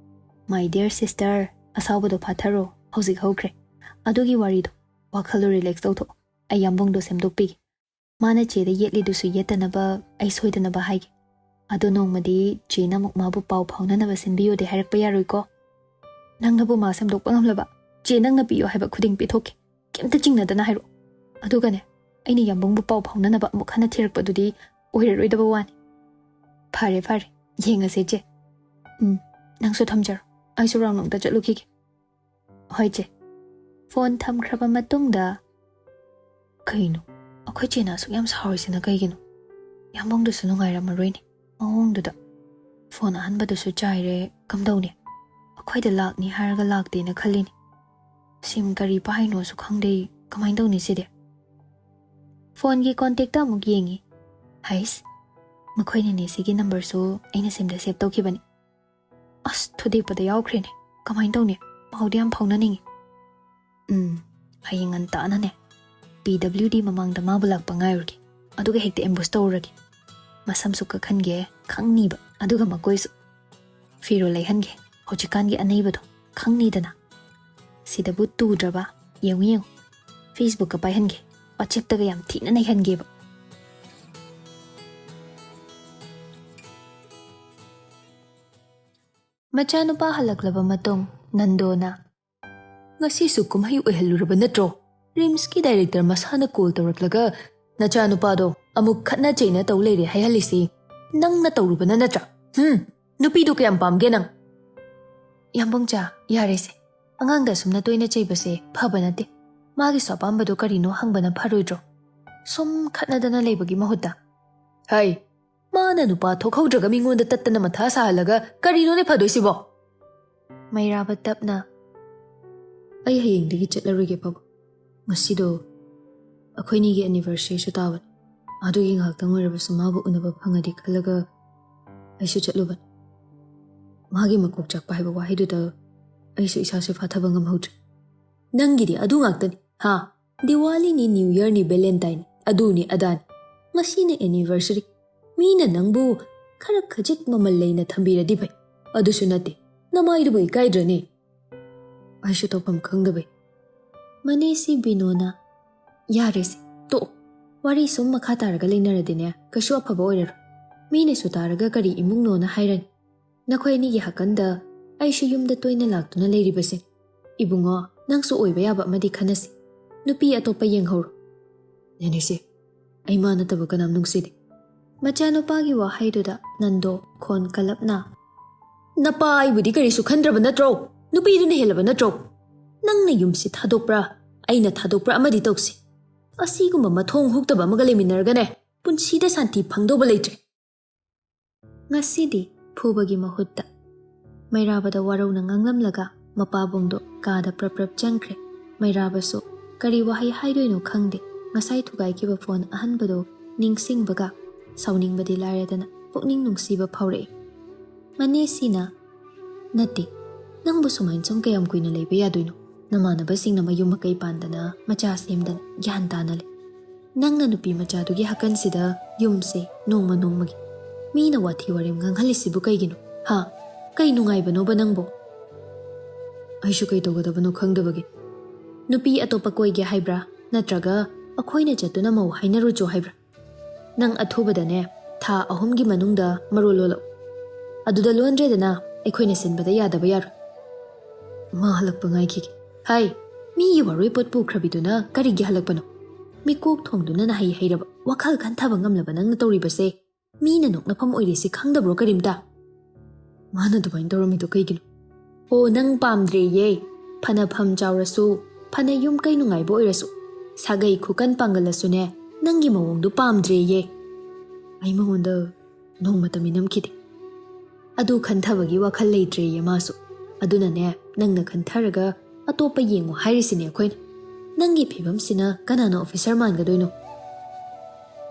My dear sister, ꯑꯁꯥꯎꯕꯗꯣ ꯐꯥꯊꯔꯣ, ꯍꯧꯖꯤꯛ ꯍꯧꯈ꯭ꯔꯦ꯫ ꯑꯗꯨꯒꯤ ꯋꯥꯔꯤꯗꯣ, ꯋꯥꯈꯜꯗꯣ ꯔꯤꯂꯦꯛꯁ ꯇꯧꯊꯣꯛꯑꯣ꯫ ꯑꯩ ꯌꯥꯝꯕꯨꯡꯗꯣ ꯁꯦꯝꯗꯣꯛꯄꯤꯒꯦ꯫ ꯃꯥꯅ ꯆꯦꯗ ꯌꯦꯠꯂꯤꯗꯨꯁꯨ ꯌꯦꯠꯇꯅꯕ ꯑꯩ ꯁꯣꯏꯗꯅꯕ ꯍꯥꯏꯒꯦ꯫ ꯑꯗꯣ ꯅꯣꯡꯃꯗꯤ ꯆꯦꯅ ꯑꯃꯨꯛ ꯃꯥꯕꯨ ꯄꯥꯎ ꯐꯥꯎꯅꯅꯕ ꯁꯤꯟꯕꯤꯌꯣꯗꯤ ꯍꯥꯏꯔꯛꯄ ꯌꯥꯔꯣꯏꯀꯣ? ꯅꯪꯅꯕꯨ ꯃꯥ ꯁꯦꯝꯗꯣꯛꯄ ꯉꯝꯂꯕ, ꯆꯦ ꯅꯪꯅ ꯄꯤꯌꯣ ꯍꯥꯏꯕ ꯈꯨꯗꯤꯡ ꯄꯤꯊꯣꯛꯀꯦ꯫ ꯀꯩꯝꯇ ꯆꯤꯡꯅꯗꯅ ꯍꯥꯏꯔꯛꯑꯣ꯫ ꯑꯗꯨꯒꯅꯦ, ꯑꯩꯅ ꯌꯥꯝꯕꯨꯡꯕꯨ ꯄꯥꯎ ꯐꯥꯎꯅꯅꯕ ꯑꯃꯨꯛ ꯍꯟꯅ ꯊꯤꯔꯛꯄꯗꯨꯗꯤ ꯑꯣꯏꯔꯔꯣꯏꯗꯕ ꯋꯥꯅꯤ꯫ ꯐꯔꯦ, ꯐꯔꯦ, ꯌꯦꯡꯉꯁꯦ ꯆꯦ꯫ ꯎꯝ, ꯅꯪꯁꯨ ꯊꯝꯖꯔꯣ꯫ ꯑꯩꯁꯨ ꯔꯥꯎꯟ ꯑꯃꯨꯛꯇ ꯆꯠꯂꯨꯈꯤꯒꯦ꯫ ꯍꯣꯏ ꯆꯦ꯫ ꯐꯣꯟ ꯊꯝꯈ꯭ꯔꯕ ꯃꯇꯨꯡꯗ, ꯀꯩꯅꯣ, ꯑꯩꯈꯣꯏ ꯆꯦꯅ ꯑꯁꯨꯛ ꯌꯥꯝ ꯁꯥꯎꯔꯤꯁꯤꯅ ꯀꯩꯒꯤꯅꯣ? ꯌꯥꯝꯕꯨꯡꯗꯨꯁꯨ ꯅꯨꯡꯉꯥꯏꯔꯝꯃꯔꯣꯏꯅꯦ ꯃꯑꯣꯡꯗꯨꯗ꯫ ꯐꯣꯟ ꯑꯍꯟꯕꯗꯨꯁꯨ ꯆꯥꯏꯔꯦ, ꯀꯝꯗꯧꯅꯤ? ꯑꯩꯈꯣꯏꯗ ꯂꯥꯛꯅꯤ ꯍꯥꯏꯔꯒ ꯂꯥꯛꯇꯦꯅ ꯈꯜꯂꯤꯅꯤ꯫ ꯁꯤꯝ ꯀꯔꯤ ꯄꯥꯏꯅꯣꯁꯨ ꯈꯪꯗꯦ, ꯀꯃꯥꯏꯅ ꯇꯧꯅꯤ ꯁꯤꯗꯤ? ꯐꯣꯟꯒꯤ ꯀꯣꯟꯇꯦꯛꯇ ꯑꯃꯨꯛ ꯌꯦꯡꯉꯤ꯫ ꯍꯩꯁ, ꯃꯈꯣꯏ ꯅꯤꯅꯦꯁꯤꯒꯤ ꯅꯝꯕꯔꯁꯨ ꯑꯩꯅ ꯁꯤꯝꯗ ꯁꯦꯚ ꯇꯧꯈꯤꯕꯅꯤ꯫ ꯑꯁ, ꯊꯨꯗꯦꯛꯄꯗ ꯌꯥꯎꯈ꯭ꯔꯦꯅꯦ꯫ ꯀꯃꯥꯏꯅ ꯇꯧꯅꯤ? ꯄꯥꯎꯗꯤ ꯌꯥꯝ ꯐꯥꯎꯅꯅꯤꯡꯉꯤ꯫ ꯎꯝ, ꯍꯌꯦꯡ ꯉꯟꯇꯥꯅꯅꯦ, ꯄꯤ ꯗꯕ꯭ꯂꯤꯎ ꯗꯤ ꯃꯃꯥꯡꯗ ꯃꯥꯕꯨ ꯂꯥꯛꯄ ꯉꯥꯏꯔꯨꯔꯒꯦ꯫ ꯑꯗꯨꯒ ꯍꯦꯛꯇ ꯑꯦꯝꯕꯨꯁ ꯇꯧꯔꯨꯔꯒꯦ꯫ ꯃꯁꯝꯁꯨ ꯀꯛꯍꯟꯒꯦ, ꯈꯪꯅꯤꯕ꯫ ꯑꯗꯨꯒ ꯃꯀꯣꯏꯁꯨ꯫ ꯐꯤꯔꯣꯜ ꯂꯩꯍꯟꯒꯦ, ꯍꯧꯖꯤꯛꯀꯥꯟꯒꯤ ꯑꯅꯩꯕꯗꯣ, ꯈꯪꯅꯤꯗꯅ꯫ ꯁꯤꯗꯕꯨ ꯇꯨꯗ꯭ꯔꯕ? ꯌꯦꯡꯉꯨ, ꯌꯦꯡꯉꯨ꯫ ꯐꯦꯁꯕꯨꯛꯀ ꯄꯥꯏꯍꯟꯒꯦ, ꯋꯥꯆꯦꯞꯇꯒ ꯌꯥꯝ ꯊꯤꯅ ꯅꯩꯍꯟꯒꯦꯕ꯫ ꯃꯆꯥꯅꯨꯄꯥ ꯍꯜꯂꯛꯂꯕ ꯃꯇꯨꯡ, ꯅꯟꯗꯣꯅ, "ꯉꯁꯤꯁꯨ ꯀꯨꯝꯍꯩ ꯑꯣꯏꯍꯜꯂꯨꯔꯕ ꯅꯠꯇ꯭ꯔꯣ? ꯔꯤꯝꯁꯀꯤ ꯗꯥꯏꯔꯦꯛꯇꯔ ꯃꯁꯥꯅ ꯀꯣꯜ ꯇꯧꯔꯛꯂꯒ, 'ꯅꯆꯥꯅꯨꯄꯥꯗꯣ ꯑꯃꯨꯛ ꯈꯠꯅ ꯆꯩꯅ ꯇꯧ ꯂꯩꯔꯦ' ꯍꯥꯏꯍꯜꯂꯤꯁꯤ ꯅꯪꯅ ꯇꯧꯔꯨꯕꯅ ꯅꯠꯇ꯭ꯔꯥ? ꯍꯨꯝ, ꯅꯨꯄꯤꯗꯨ ꯀꯌꯥꯝ ꯄꯥꯝꯒꯦ ꯅꯪ?" "ꯌꯥꯝꯕꯨꯡꯆꯥ, ꯌꯥꯔꯦꯁꯦ꯫ ꯑꯉꯥꯡꯗ ꯑꯁꯨꯝꯅ ꯇꯣꯏꯅ ꯆꯩꯕꯁꯦ ꯐꯕ ꯅꯠꯇꯦ꯫ ꯃꯥꯒꯤꯁꯨ ꯑꯄꯥꯝꯕꯗꯣ ꯀꯔꯤꯅꯣ ꯍꯪꯕꯅ ꯐꯔꯣꯏꯗ꯭ꯔꯣ? ꯁꯨꯝ ꯈꯠꯅꯗꯅ ꯂꯩꯕꯒꯤ ꯃꯍꯨꯠꯇ꯫ ꯍꯩ, ꯃꯥꯅ ꯅꯨꯄꯥ ꯊꯣꯛꯍꯧꯗ꯭ꯔꯒ ꯃꯤꯉꯣꯟꯗ ꯇꯠꯇꯅ ꯃꯊꯥ ꯁꯥꯍꯜꯂꯒ ꯀꯔꯤꯅꯣꯅꯦ ꯐꯗꯣꯏꯁꯤꯕꯣ? ꯃꯩꯔꯥꯕ ꯇꯞꯅ, "ꯑꯩ ꯍꯌꯦꯡꯗꯒꯤ ꯆꯠꯂꯔꯣꯏꯒꯦ ꯄꯥꯕꯨꯡ꯫ ꯉꯁꯤꯗꯣ ꯑꯩꯈꯣꯏꯅꯤꯒꯤ anniversaryꯁꯨ ꯇꯥꯕꯅꯤ꯫ ꯑꯗꯨꯒꯤ ꯉꯥꯏꯍꯥꯛꯇꯪ ꯑꯣꯏꯔꯕꯁꯨ ꯃꯥꯕꯨ ꯎꯅꯕ ꯐꯪꯉꯗꯤ ꯈꯜꯂꯒ ꯑꯩꯁꯨ ꯆꯠꯂꯨꯕꯅꯤ꯫ ꯃꯥꯒꯤ ꯃꯀꯣꯛ ꯆꯥꯛꯄ ꯍꯥꯏꯕ ꯋꯥꯍꯩꯗꯨꯗ ꯑꯩꯁꯨ ꯏꯁꯥꯁꯦ ꯐꯥꯊꯕ ꯉꯝꯍꯧꯗ꯭ꯔꯦ꯫ ꯅꯪꯒꯤꯗꯤ ꯑꯗꯨ ꯉꯥꯛꯇꯅꯤ, ꯍꯥ? ꯗꯤꯋꯥꯂꯤꯅꯤ, New Yearꯅꯤ, Valentineꯅꯤ, ꯑꯗꯨꯅꯤ ꯑꯗꯥꯅꯤ꯫ ꯉꯁꯤꯅ anniversary꯫ ꯃꯤꯅ ꯅꯪꯕꯨ ꯈꯔ ꯈꯖꯤꯛ ꯃꯃꯜ ꯂꯩꯅ ꯊꯝꯕꯤꯔꯗꯤ ꯐꯩ꯫ ꯑꯗꯨꯁꯨ ꯅꯠꯇꯦ꯫ ꯅꯃꯥꯏꯗꯨꯕꯨ ꯏꯀꯥꯏꯗ꯭ꯔꯅꯦ?" ꯑꯩꯁꯨ ꯇꯧꯐꯝ ꯈꯪꯗꯕꯩ꯫ ꯃꯅꯦꯁꯤ ꯕꯤꯅꯣꯅ, "ꯌꯥꯔꯦꯁꯦ, ꯇꯣꯛꯑꯣ꯫ ꯋꯥꯔꯤ ꯁꯨꯝ ꯃꯈꯥ ꯇꯥꯔꯒ ꯂꯩꯅꯔꯗꯤꯅꯦ, ꯀꯩꯁꯨ ꯑꯐꯕ ꯑꯣꯏꯔꯔꯣꯏ꯫ ꯃꯤꯅꯁꯨ ꯇꯥꯔꯒ ꯀꯔꯤ ꯏꯃꯨꯡꯅꯣꯅ ꯍꯥꯏꯔꯅꯤ꯫ ꯅꯈꯣꯏ ꯑꯅꯤꯒꯤ ꯍꯥꯀꯟꯗ ꯑꯩꯁꯨ ꯌꯨꯝꯗ ꯇꯣꯏꯅ ꯂꯥꯛꯇꯨꯅ ꯂꯩꯔꯤꯕꯁꯦ꯫ ꯏꯕꯨꯡꯉꯣ, ꯅꯪꯁꯨ ꯑꯣꯏꯕ ꯌꯥꯕ ꯑꯃꯗꯤ ꯈꯟꯅꯁꯤ꯫ ꯅꯨꯄꯤ ꯑꯇꯣꯞꯄ ꯌꯦꯡꯍꯧꯔꯣ꯫" "ꯅꯦꯅꯦꯁꯦ, ꯑꯩ ꯃꯥ ꯅꯠꯇꯕ ꯀꯅꯥꯝ ꯅꯨꯡꯁꯤꯗꯦ꯫" ꯃꯆꯥꯅꯨꯄꯥꯒꯤ ꯋꯥꯍꯩꯗꯨꯗ ꯅꯟꯗꯣ ꯈꯣꯟ ꯀꯜꯂꯞꯅ, "ꯅꯄꯥ ꯑꯩꯕꯨꯗꯤ ꯀꯔꯤꯁꯨ ꯈꯟꯗ꯭ꯔꯕ ꯅꯠꯇ꯭ꯔꯣ? ꯅꯨꯄꯤꯗꯨꯅ ꯍꯦꯜꯂꯕ ꯅꯠꯇ꯭ꯔꯣ? ꯅꯪꯅ ꯌꯨꯝꯁꯤ ꯊꯥꯗꯣꯛꯄ꯭ꯔꯥ, ꯑꯩꯅ ꯊꯥꯗꯣꯛꯄ꯭ꯔꯥ ꯑꯃꯗꯤ ꯇꯧꯁꯤ꯫ ꯑꯁꯤꯒꯨꯝꯕ ꯃꯊꯣꯡ ꯍꯨꯛꯇꯕ ꯑꯃꯒ ꯂꯩꯃꯤꯟꯅꯔꯒꯅꯦ, ꯄꯨꯟꯁꯤꯗ ꯁꯥꯟꯇꯤ ꯐꯪꯗꯧꯕ ꯂꯩꯇ꯭ꯔꯦ꯫" ꯉꯁꯤꯗꯤ ꯐꯨꯕꯒꯤ ꯃꯍꯨꯠꯇ ꯃꯩꯔꯥꯕꯗ ꯋꯥꯔꯧꯅ ꯉꯥꯡꯂꯝꯂꯒ ꯃꯄꯥꯕꯨꯡꯗꯣ ꯀꯥꯗ ꯄ꯭ꯔꯞ ꯄ꯭ꯔꯞ ꯆꯪꯈ꯭ꯔꯦ꯫ ꯃꯩꯔꯥꯕꯁꯨ ꯀꯔꯤ ꯋꯥꯍꯩ ꯍꯥꯏꯗꯣꯏꯅꯣ ꯈꯪꯗꯦ꯫ ꯉꯁꯥꯏ ꯊꯨꯒꯥꯏꯈꯤꯕ ꯐꯣꯟ ꯑꯍꯟꯕꯗꯣ ꯅꯤꯡꯁꯤꯡꯕꯒ ꯁꯥꯎꯅꯤꯡꯕꯗꯤ ꯂꯥꯏꯔꯗꯅ ꯄꯨꯛꯅꯤꯡ ꯅꯨꯡꯁꯤꯕ ꯐꯥꯎꯔꯛꯏ꯫ ꯃꯅꯦꯁꯤꯅ, "ꯅꯠꯇꯦ, ꯅꯪꯕꯨ ꯁꯨꯃꯥꯏꯅ ꯁꯨꯝ ꯀꯌꯥꯝ ꯀꯨꯏꯅ ꯂꯩꯕ ꯌꯥꯗꯣꯏꯅꯣ? ꯅꯃꯥꯟꯅꯕꯁꯤꯡꯅ ꯃꯌꯨꯝ ꯃꯀꯩ ꯄꯥꯟꯗꯅ, ꯃꯆꯥ ꯁꯦꯝꯗꯅ, ꯒ꯭ꯌꯥꯟ ꯇꯥꯅ ꯂꯩ꯫ ꯅꯪꯅ ꯅꯨꯄꯤ ꯃꯆꯥꯗꯨꯒꯤ ꯍꯥꯀꯟꯁꯤꯗ ꯌꯨꯝꯁꯦ ꯅꯣꯡꯃ ꯅꯣꯡꯃꯒꯤ ꯃꯤꯅ ꯋꯥꯊꯤ ꯋꯥꯔꯦꯝ ꯉꯥꯡꯍꯜꯂꯤꯁꯤꯕꯨ ꯀꯩꯒꯤꯅꯣ? ꯍꯥ? ꯀꯩ ꯅꯨꯡꯉꯥꯏꯕꯅꯣꯕ ꯅꯪꯕꯨ?" "ꯑꯩꯁꯨ ꯀꯩ ꯇꯧꯒꯗꯕꯅꯣ ꯈꯪꯗꯕꯒꯤ꯫ ꯅꯨꯄꯤ ꯑꯇꯣꯞꯄ ꯀꯣꯏꯒꯦ ꯍꯥꯏꯕ꯭ꯔꯥ? ꯅꯠꯇ꯭ꯔꯒ ꯑꯩꯈꯣꯏꯅ ꯆꯠꯇꯨꯅ ꯃꯧ ꯍꯥꯏꯅꯔꯨꯆꯣ ꯍꯥꯏꯕ꯭ꯔꯥ? ꯅꯪ ꯑꯊꯨꯕꯗꯅꯦ, ꯊꯥ ꯑꯍꯨꯝꯒꯤ ꯃꯅꯨꯡꯗ ꯃꯔꯣꯜ ꯂꯣꯜꯂꯛꯎ꯫ ꯑꯗꯨꯗ ꯂꯣꯟꯗ꯭ꯔꯦꯗꯅ, ꯑꯩꯈꯣꯏꯅ ꯁꯤꯟꯕꯗ ꯌꯥꯗꯕ ꯌꯥꯔꯣꯏ꯫" "ꯃꯥ ꯍꯜꯂꯛꯄ ꯉꯥꯏꯈꯤꯒꯦ꯫" "ꯍꯥꯏ, ꯃꯤꯒꯤ ꯋꯥꯔꯣꯏ ꯄꯣꯠ ꯄꯨꯈ꯭ꯔꯕꯤꯗꯨꯅ ꯀꯔꯤꯒꯤ ꯍꯜꯂꯛꯄꯅꯣ? ꯃꯤꯀꯣꯛ ꯊꯣꯡꯗꯨꯅ ꯅꯍꯩ ꯍꯩꯔꯕ, ꯋꯥꯈꯜ ꯈꯟꯊꯕ ꯉꯝꯂꯕ ꯅꯪꯅ ꯇꯧꯔꯤꯕꯁꯦ ꯃꯤꯅ ꯅꯣꯛꯅꯐꯝ ꯑꯣꯏꯔꯤꯁꯤ ꯈꯪꯗꯕ꯭ꯔꯣ ꯀꯔꯤꯝꯇ?" "ꯃꯥꯅ ꯑꯗꯨꯃꯥꯏꯅ ꯇꯧꯔꯝꯃꯤꯗꯣ ꯀꯩꯒꯤꯅꯣ?" "ꯑꯣ, ꯅꯪ ꯄꯥꯝꯗ꯭ꯔꯦꯌꯦ꯫ ꯐꯅ ꯐꯝ ꯆꯥꯎꯔꯁꯨ ꯐꯅ ꯌꯨꯝ ꯀꯩ ꯅꯨꯡꯉꯥꯏꯕ ꯑꯣꯏꯔꯁꯨ, ꯁꯥꯒꯩ ꯈꯨꯀꯟ ꯄꯥꯡꯒꯜꯂꯁꯨꯅꯦ, ꯅꯪꯒꯤ ꯃꯑꯣꯡꯗꯨ ꯄꯥꯝꯗ꯭ꯔꯦꯌꯦ꯫ ꯑꯩ ꯃꯉꯣꯟꯗ ꯅꯣꯡꯃꯇ ꯃꯤꯅꯝꯈꯤꯗꯦ꯫ ꯑꯗꯨ ꯈꯟꯊꯕꯒꯤ ꯋꯥꯈꯜ ꯂꯩꯇ꯭ꯔꯦꯌꯦ ꯃꯥꯁꯨ꯫ ꯑꯗꯨꯅꯅꯦ, ꯅꯪꯅ ꯈꯟꯊꯔꯒ ꯑꯇꯣꯞꯄ ꯌꯦꯡꯉꯨ ꯍꯥꯏꯔꯤꯁꯤꯅꯦ ꯑꯩꯈꯣꯏꯅ꯫ ꯅꯪꯒꯤ ꯐꯤꯕꯝꯁꯤꯅ ꯀꯅꯥꯅ ꯑꯣꯐꯤꯁꯔ ꯃꯥꯟꯒꯗꯣꯏꯅꯣ?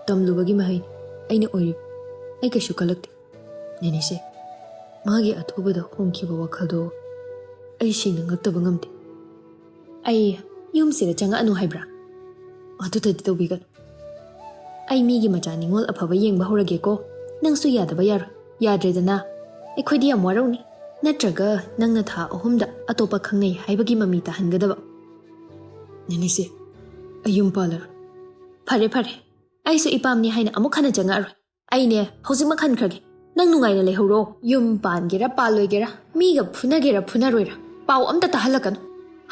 ꯇꯝꯂꯨꯕꯒꯤ ꯃꯍꯩꯅꯤ ꯑꯩꯅ ꯑꯣꯏꯔꯤꯕ꯫ ꯑꯩ ꯀꯩꯁꯨ ꯀꯜꯂꯛꯇꯦ꯫ ꯅꯦꯅꯦꯁꯦ, ꯃꯥꯒꯤ ꯑꯊꯨꯕꯗ ꯍꯣꯡꯈꯤꯕ ꯋꯥꯈꯜꯗꯣ ꯑꯩ ꯁꯦꯡꯅ ꯉꯛꯇꯕ ꯉꯝꯗꯦ꯫ ꯑꯩ ꯌꯨꯝꯁꯤꯗ ꯆꯪꯉꯛꯑꯅꯨ ꯍꯥꯏꯕ꯭ꯔꯥ? ꯑꯗꯨꯗꯗꯤ ꯇꯧꯕꯤꯒꯅꯨ꯫ ꯑꯩ ꯃꯤꯒꯤ ꯃꯆꯥ ꯅꯤꯉꯣꯜ ꯑꯐꯕ ꯌꯦꯡꯕ ꯍꯧꯔꯒꯦꯀꯣ꯫ ꯅꯪꯁꯨ ꯌꯥꯗꯕ ꯌꯥꯔꯣꯏ꯫ ꯌꯥꯗ꯭ꯔꯦꯗꯅ꯫ ꯑꯩꯈꯣꯏꯗꯤ ꯌꯥꯝ ꯋꯥꯔꯧꯅꯤ꯫ ꯅꯠꯇ꯭ꯔꯒ ꯅꯪꯅ ꯊꯥ ꯑꯍꯨꯝꯗ ꯑꯇꯣꯞꯄ ꯈꯪꯅꯩ ꯍꯥꯏꯕꯒꯤ ꯃꯃꯤ ꯇꯥꯍꯟꯒꯗꯕ꯫ ꯅꯦꯅꯦꯁꯦ, ꯑꯩ ꯌꯨꯝ ꯄꯥꯜꯂꯔꯣꯏ꯫ ꯐꯔꯦ, ꯐꯔꯦ꯫ ꯑꯩꯁꯨ ꯏꯄꯥꯝꯅꯤ ꯍꯥꯏꯅ ꯑꯃꯨꯛ ꯍꯟꯅ ꯆꯪꯉꯛꯑꯔꯣꯏ꯫ ꯑꯩꯅꯦ, ꯍꯧꯖꯤꯛꯃꯛ ꯍꯟꯈ꯭ꯔꯒꯦ꯫ ꯅꯪ ꯅꯨꯡꯉꯥꯏꯅ ꯂꯩꯍꯧꯔꯣ꯫ ꯌꯨꯝ ꯄꯥꯟꯒꯦꯔꯥ ꯄꯥꯜꯂꯣꯏꯒꯦꯔꯥ, ꯃꯤꯒ ꯐꯨꯅꯒꯦꯔꯥ ꯐꯨꯅꯔꯣꯏꯔꯥ, ꯄꯥꯎ ꯑꯝꯇ ꯇꯥꯍꯜꯂꯛꯀꯅꯨ꯫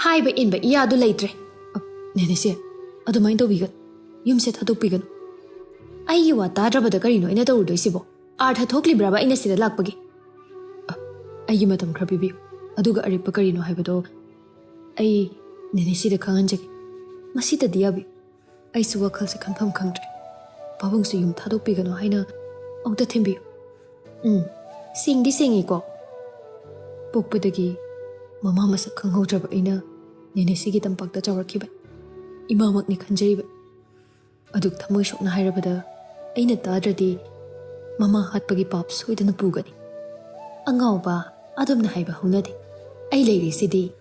ꯍꯥꯏꯕ ꯏꯟꯕ ꯏꯌꯥꯗꯨ ꯂꯩꯇ꯭ꯔꯦ꯫ ꯑ, ꯅꯦꯅꯦꯁꯦ, ꯑꯗꯨꯃꯥꯏꯅ ꯇꯧꯕꯤꯒꯅꯨ꯫ ꯌꯨꯝꯁꯦ ꯊꯥꯗꯣꯛꯄꯤꯒꯅꯨ꯫ ꯑꯩꯒꯤ ꯋꯥ ꯇꯥꯗ꯭ꯔꯕꯗ ꯀꯔꯤꯅꯣ ꯑꯩꯅ ꯇꯧꯔꯨꯗꯣꯏꯁꯤꯕꯣ? ꯑꯥꯔꯊ ꯊꯣꯛꯂꯤꯕ꯭ꯔꯕ ꯑꯩꯅ ꯁꯤꯗ ꯂꯥꯛꯄꯒꯤ? ꯑ, ꯑꯩꯒꯤ ꯃꯇꯝ ꯈꯔ ꯄꯤꯕꯤꯌꯨ꯫ ꯑꯗꯨꯒ ꯑꯔꯦꯞꯄ ꯀꯔꯤꯅꯣ ꯍꯥꯏꯕꯗꯣ ꯑꯩ ꯅꯦꯅꯦꯁꯤꯗ ꯈꯪꯍꯟꯖꯒꯦ꯫ ꯃꯁꯤꯗꯗꯤ ꯌꯥꯕꯤꯌꯨ꯫ ꯑꯩꯁꯨ ꯋꯥꯈꯜꯁꯦ ꯈꯟꯐꯝ ꯈꯪꯗ꯭ꯔꯦ꯫ ꯄꯥꯕꯨꯡꯁꯨ ꯌꯨꯝ ꯊꯥꯗꯣꯛꯄꯤꯒꯅꯨ ꯍꯥꯏꯅ ꯑꯃꯨꯛꯇ ꯊꯦꯝꯕꯤꯌꯨ꯫ ꯎꯝ, ꯁꯦꯡꯗꯤ ꯁꯦꯡꯉꯤꯀꯣ꯫ ꯄꯣꯛꯄꯗꯒꯤ ꯃꯃꯥ ꯃꯁꯛ ꯈꯪꯍꯧꯗ꯭ꯔꯕ ꯑꯩꯅ ꯅꯦꯅꯦꯁꯤꯒꯤ ꯇꯝꯄꯥꯛꯇ ꯆꯥꯎꯔꯛꯈꯤꯕ꯫ ꯏꯃꯥꯃꯛꯅꯤ ꯈꯟꯖꯔꯤꯕ꯫ ꯑꯗꯨꯛ ꯊꯃꯣꯏ ꯁꯣꯛꯅ ꯍꯥꯏꯔꯕꯗ, ꯑꯩꯅ ꯇꯥꯗ꯭ꯔꯗꯤ ꯃꯃꯥ ꯍꯥꯠꯄꯒꯤ ꯄꯥꯞ ꯁꯣꯏꯗꯅ ꯄꯨꯒꯅꯤ꯫ ꯑꯉꯥꯎꯕ, ꯑꯗꯨꯝꯅ ꯍꯥꯏꯕ ꯍꯧꯅꯗꯦ꯫ ꯑꯩ ꯂꯩꯔꯤꯁꯤꯗꯤ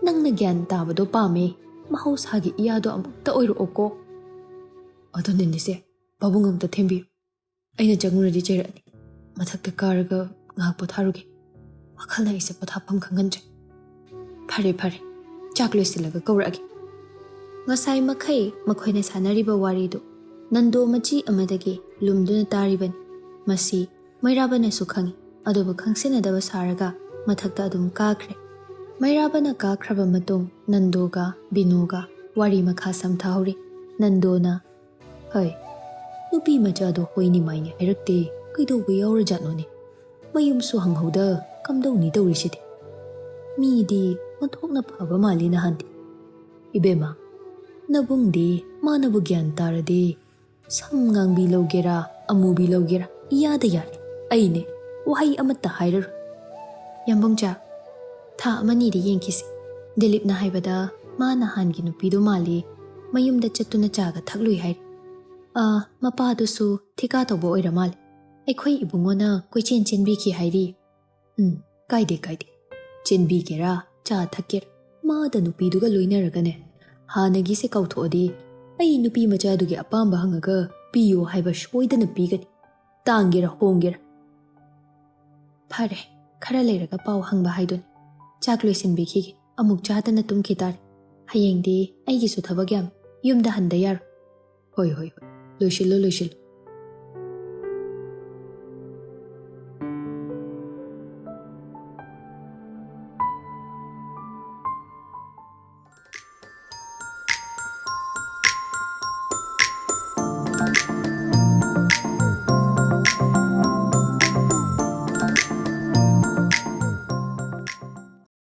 ꯅꯪꯅ ꯒ꯭ꯌꯥꯟ ꯇꯥꯕꯗꯣ ꯄꯥꯝꯃꯦ꯫ ꯃꯍꯧꯁꯥꯒꯤ ꯏꯌꯥꯗꯣ ꯑꯃꯨꯛꯇ ꯑꯣꯏꯔꯛꯑꯣꯀꯣ꯫ ꯑꯗꯨ ꯅꯦꯅꯦꯁꯦ, ꯄꯥꯕꯨꯡ ꯑꯝꯇ ꯊꯦꯝꯕꯤꯌꯨ꯫ ꯑꯩꯅ ꯆꯪꯉꯨꯔꯗꯤ ꯆꯩꯔꯛꯑꯅꯤ꯫ ꯃꯊꯛꯇ ꯀꯥꯔꯒ ꯉꯥꯏꯍꯥꯛ ꯄꯣꯊꯥꯔꯨꯒꯦ꯫ ꯋꯥꯈꯜꯅ ꯑꯩꯁꯦ ꯄꯣꯊꯥꯐꯝ ꯈꯪꯍꯟꯗ꯭ꯔꯦ꯫ ꯐꯔꯦ, ꯐꯔꯦ꯫ ꯆꯥꯛ ꯂꯣꯏꯁꯤꯜꯂꯒ ꯀꯧꯔꯛꯑꯒꯦ꯫ ꯉꯁꯥꯏ ꯃꯈꯩ ꯃꯈꯣꯏꯅ ꯁꯥꯟꯅꯔꯤꯕ ꯋꯥꯔꯤꯗꯨ ꯅꯟꯗꯣ ꯃꯆꯤ ꯑꯃꯗꯒꯤ ꯂꯨꯝꯗꯨꯅ ꯇꯥꯔꯤꯕꯅꯤ꯫ ꯃꯁꯤ ꯃꯩꯔꯥꯕꯅꯁꯨ ꯈꯪꯏ, ꯑꯗꯨꯕꯨ ꯈꯪꯁꯤꯟꯅꯗꯕ ꯁꯥꯔꯒ ꯃꯊꯛꯇ ꯑꯗꯨꯝ ꯀꯥꯈ꯭ꯔꯦ꯫ ꯃꯩꯔꯥꯕꯅ ꯀꯥꯈ꯭ꯔꯕ ꯃꯇꯨꯡ ꯅꯟꯗꯣꯒ ꯕꯤꯅꯨꯒ ꯋꯥꯔꯤ ꯃꯈꯥ ꯁꯝꯊꯍꯧꯔꯤ꯫ ꯅꯟꯗꯣꯅ, "ꯍꯩ, ꯅꯨꯄꯤ ꯃꯆꯥꯗꯣ ꯍꯣꯏꯅꯤ ꯃꯥꯏꯅꯤ ꯍꯥꯏꯔꯛꯇꯦ, ꯀꯩꯗꯧꯕ ꯌꯥꯎꯔꯖꯥꯠꯅꯣꯅꯦ? ꯃꯌꯨꯝꯁꯨ ꯍꯪꯍꯧꯗ ꯀꯝꯗꯧꯅꯤ ꯇꯧꯔꯤꯁꯤꯗꯤ? ꯃꯤꯗꯤ ꯑꯣꯟꯊꯣꯛꯅ ꯐꯕ ꯃꯥꯜꯂꯤ ꯅꯍꯥꯟꯗꯤ꯫ ꯏꯕꯦꯝꯃ, ꯅꯕꯨꯡꯗꯤ ꯃꯥꯅꯕꯨ ꯒ꯭ꯌꯥꯟ ꯇꯥꯔꯗꯤ ꯁꯝ ꯉꯥꯡꯕꯤ ꯂꯧꯒꯦꯔꯥ, ꯑꯃꯨꯕꯤ ꯂꯧꯒꯦꯔꯥ, ꯏꯌꯥꯗ ꯌꯥꯔꯦ꯫ ꯑꯩꯅꯦ, ꯋꯥꯍꯩ ꯑꯃꯠꯇ ꯍꯥꯏꯔꯔꯣꯏ꯫ ꯌꯥꯝꯕꯨꯡꯖꯥ, ꯊꯥ ꯑꯃꯅꯤꯗꯤ ꯌꯦꯡꯈꯤꯁꯤ꯫ ꯗꯤꯂꯤꯞꯅ ꯍꯥꯏꯕꯗ ꯃꯥ ꯅꯍꯥꯟꯒꯤ ꯅꯨꯄꯤꯗꯣ ꯃꯥꯜꯂꯤ, ꯃꯌꯨꯝꯗ ꯆꯠꯇꯨꯅ ꯆꯥꯒ ꯊꯛꯂꯨꯏ ꯍꯥꯏꯔꯤ꯫ ꯑꯥ, ꯃꯄꯥꯗꯨꯁꯨ ꯊꯤꯀꯥ ꯇꯧꯕ ꯑꯣꯏꯔ ꯃꯥꯜꯂꯦ꯫ ꯑꯩꯈꯣꯏ ꯏꯕꯨꯡꯉꯣꯅ ꯀꯣꯏꯆꯦꯟ ꯆꯦꯟꯕꯤꯈꯤ ꯍꯥꯏꯔꯤ꯫ ꯎꯝ, ꯀꯥꯏꯗꯦ, ꯀꯥꯏꯗꯦ꯫ ꯆꯦꯟꯕꯤꯒꯦꯔꯥ, ꯆꯥ ꯊꯛꯀꯦꯔꯥ, ꯃꯥꯗ ꯅꯨꯄꯤꯗꯨꯒ ꯂꯣꯏꯅꯔꯒꯅꯦ, ꯍꯥꯟꯅꯒꯤꯁꯦ ꯀꯥꯎꯊꯣꯛꯑꯗꯤ ꯑꯩ ꯅꯨꯄꯤ ꯃꯆꯥꯗꯨꯒꯤ ꯑꯄꯥꯝꯕ ꯍꯪꯉꯒ ꯄꯤꯌꯣ ꯍꯥꯏꯕ ꯁꯣꯏꯗꯅ ꯄꯤꯒꯅꯤ꯫ ꯇꯥꯡꯒꯦꯔꯥ ꯍꯣꯡꯒꯦꯔꯥ꯫ ꯐꯔꯦ, ꯈꯔ ꯂꯩꯔꯒ ꯄꯥꯎ ꯍꯪꯕ ꯍꯥꯏꯗꯨꯅꯤ꯫ ꯆꯥꯛ ꯂꯣꯏꯁꯤꯟꯕꯤꯈꯤꯒꯦ, ꯑꯃꯨꯛ ꯆꯥꯗꯅ ꯇꯨꯝꯈꯤ ꯇꯥꯔꯦ꯫ ꯍꯌꯦꯡꯗꯤ ꯑꯩꯒꯤꯁꯨ ꯊꯕꯛ ꯌꯥꯝ, ꯌꯨꯝꯗ ꯍꯟꯗ ꯌꯥꯔꯣꯏ꯫ ꯍꯣꯏ, ꯍꯣꯏ, ꯍꯣꯏ, ꯂꯣꯏꯁꯤꯜꯂꯨ, ꯂꯣꯏꯁꯤꯜꯂꯨ꯫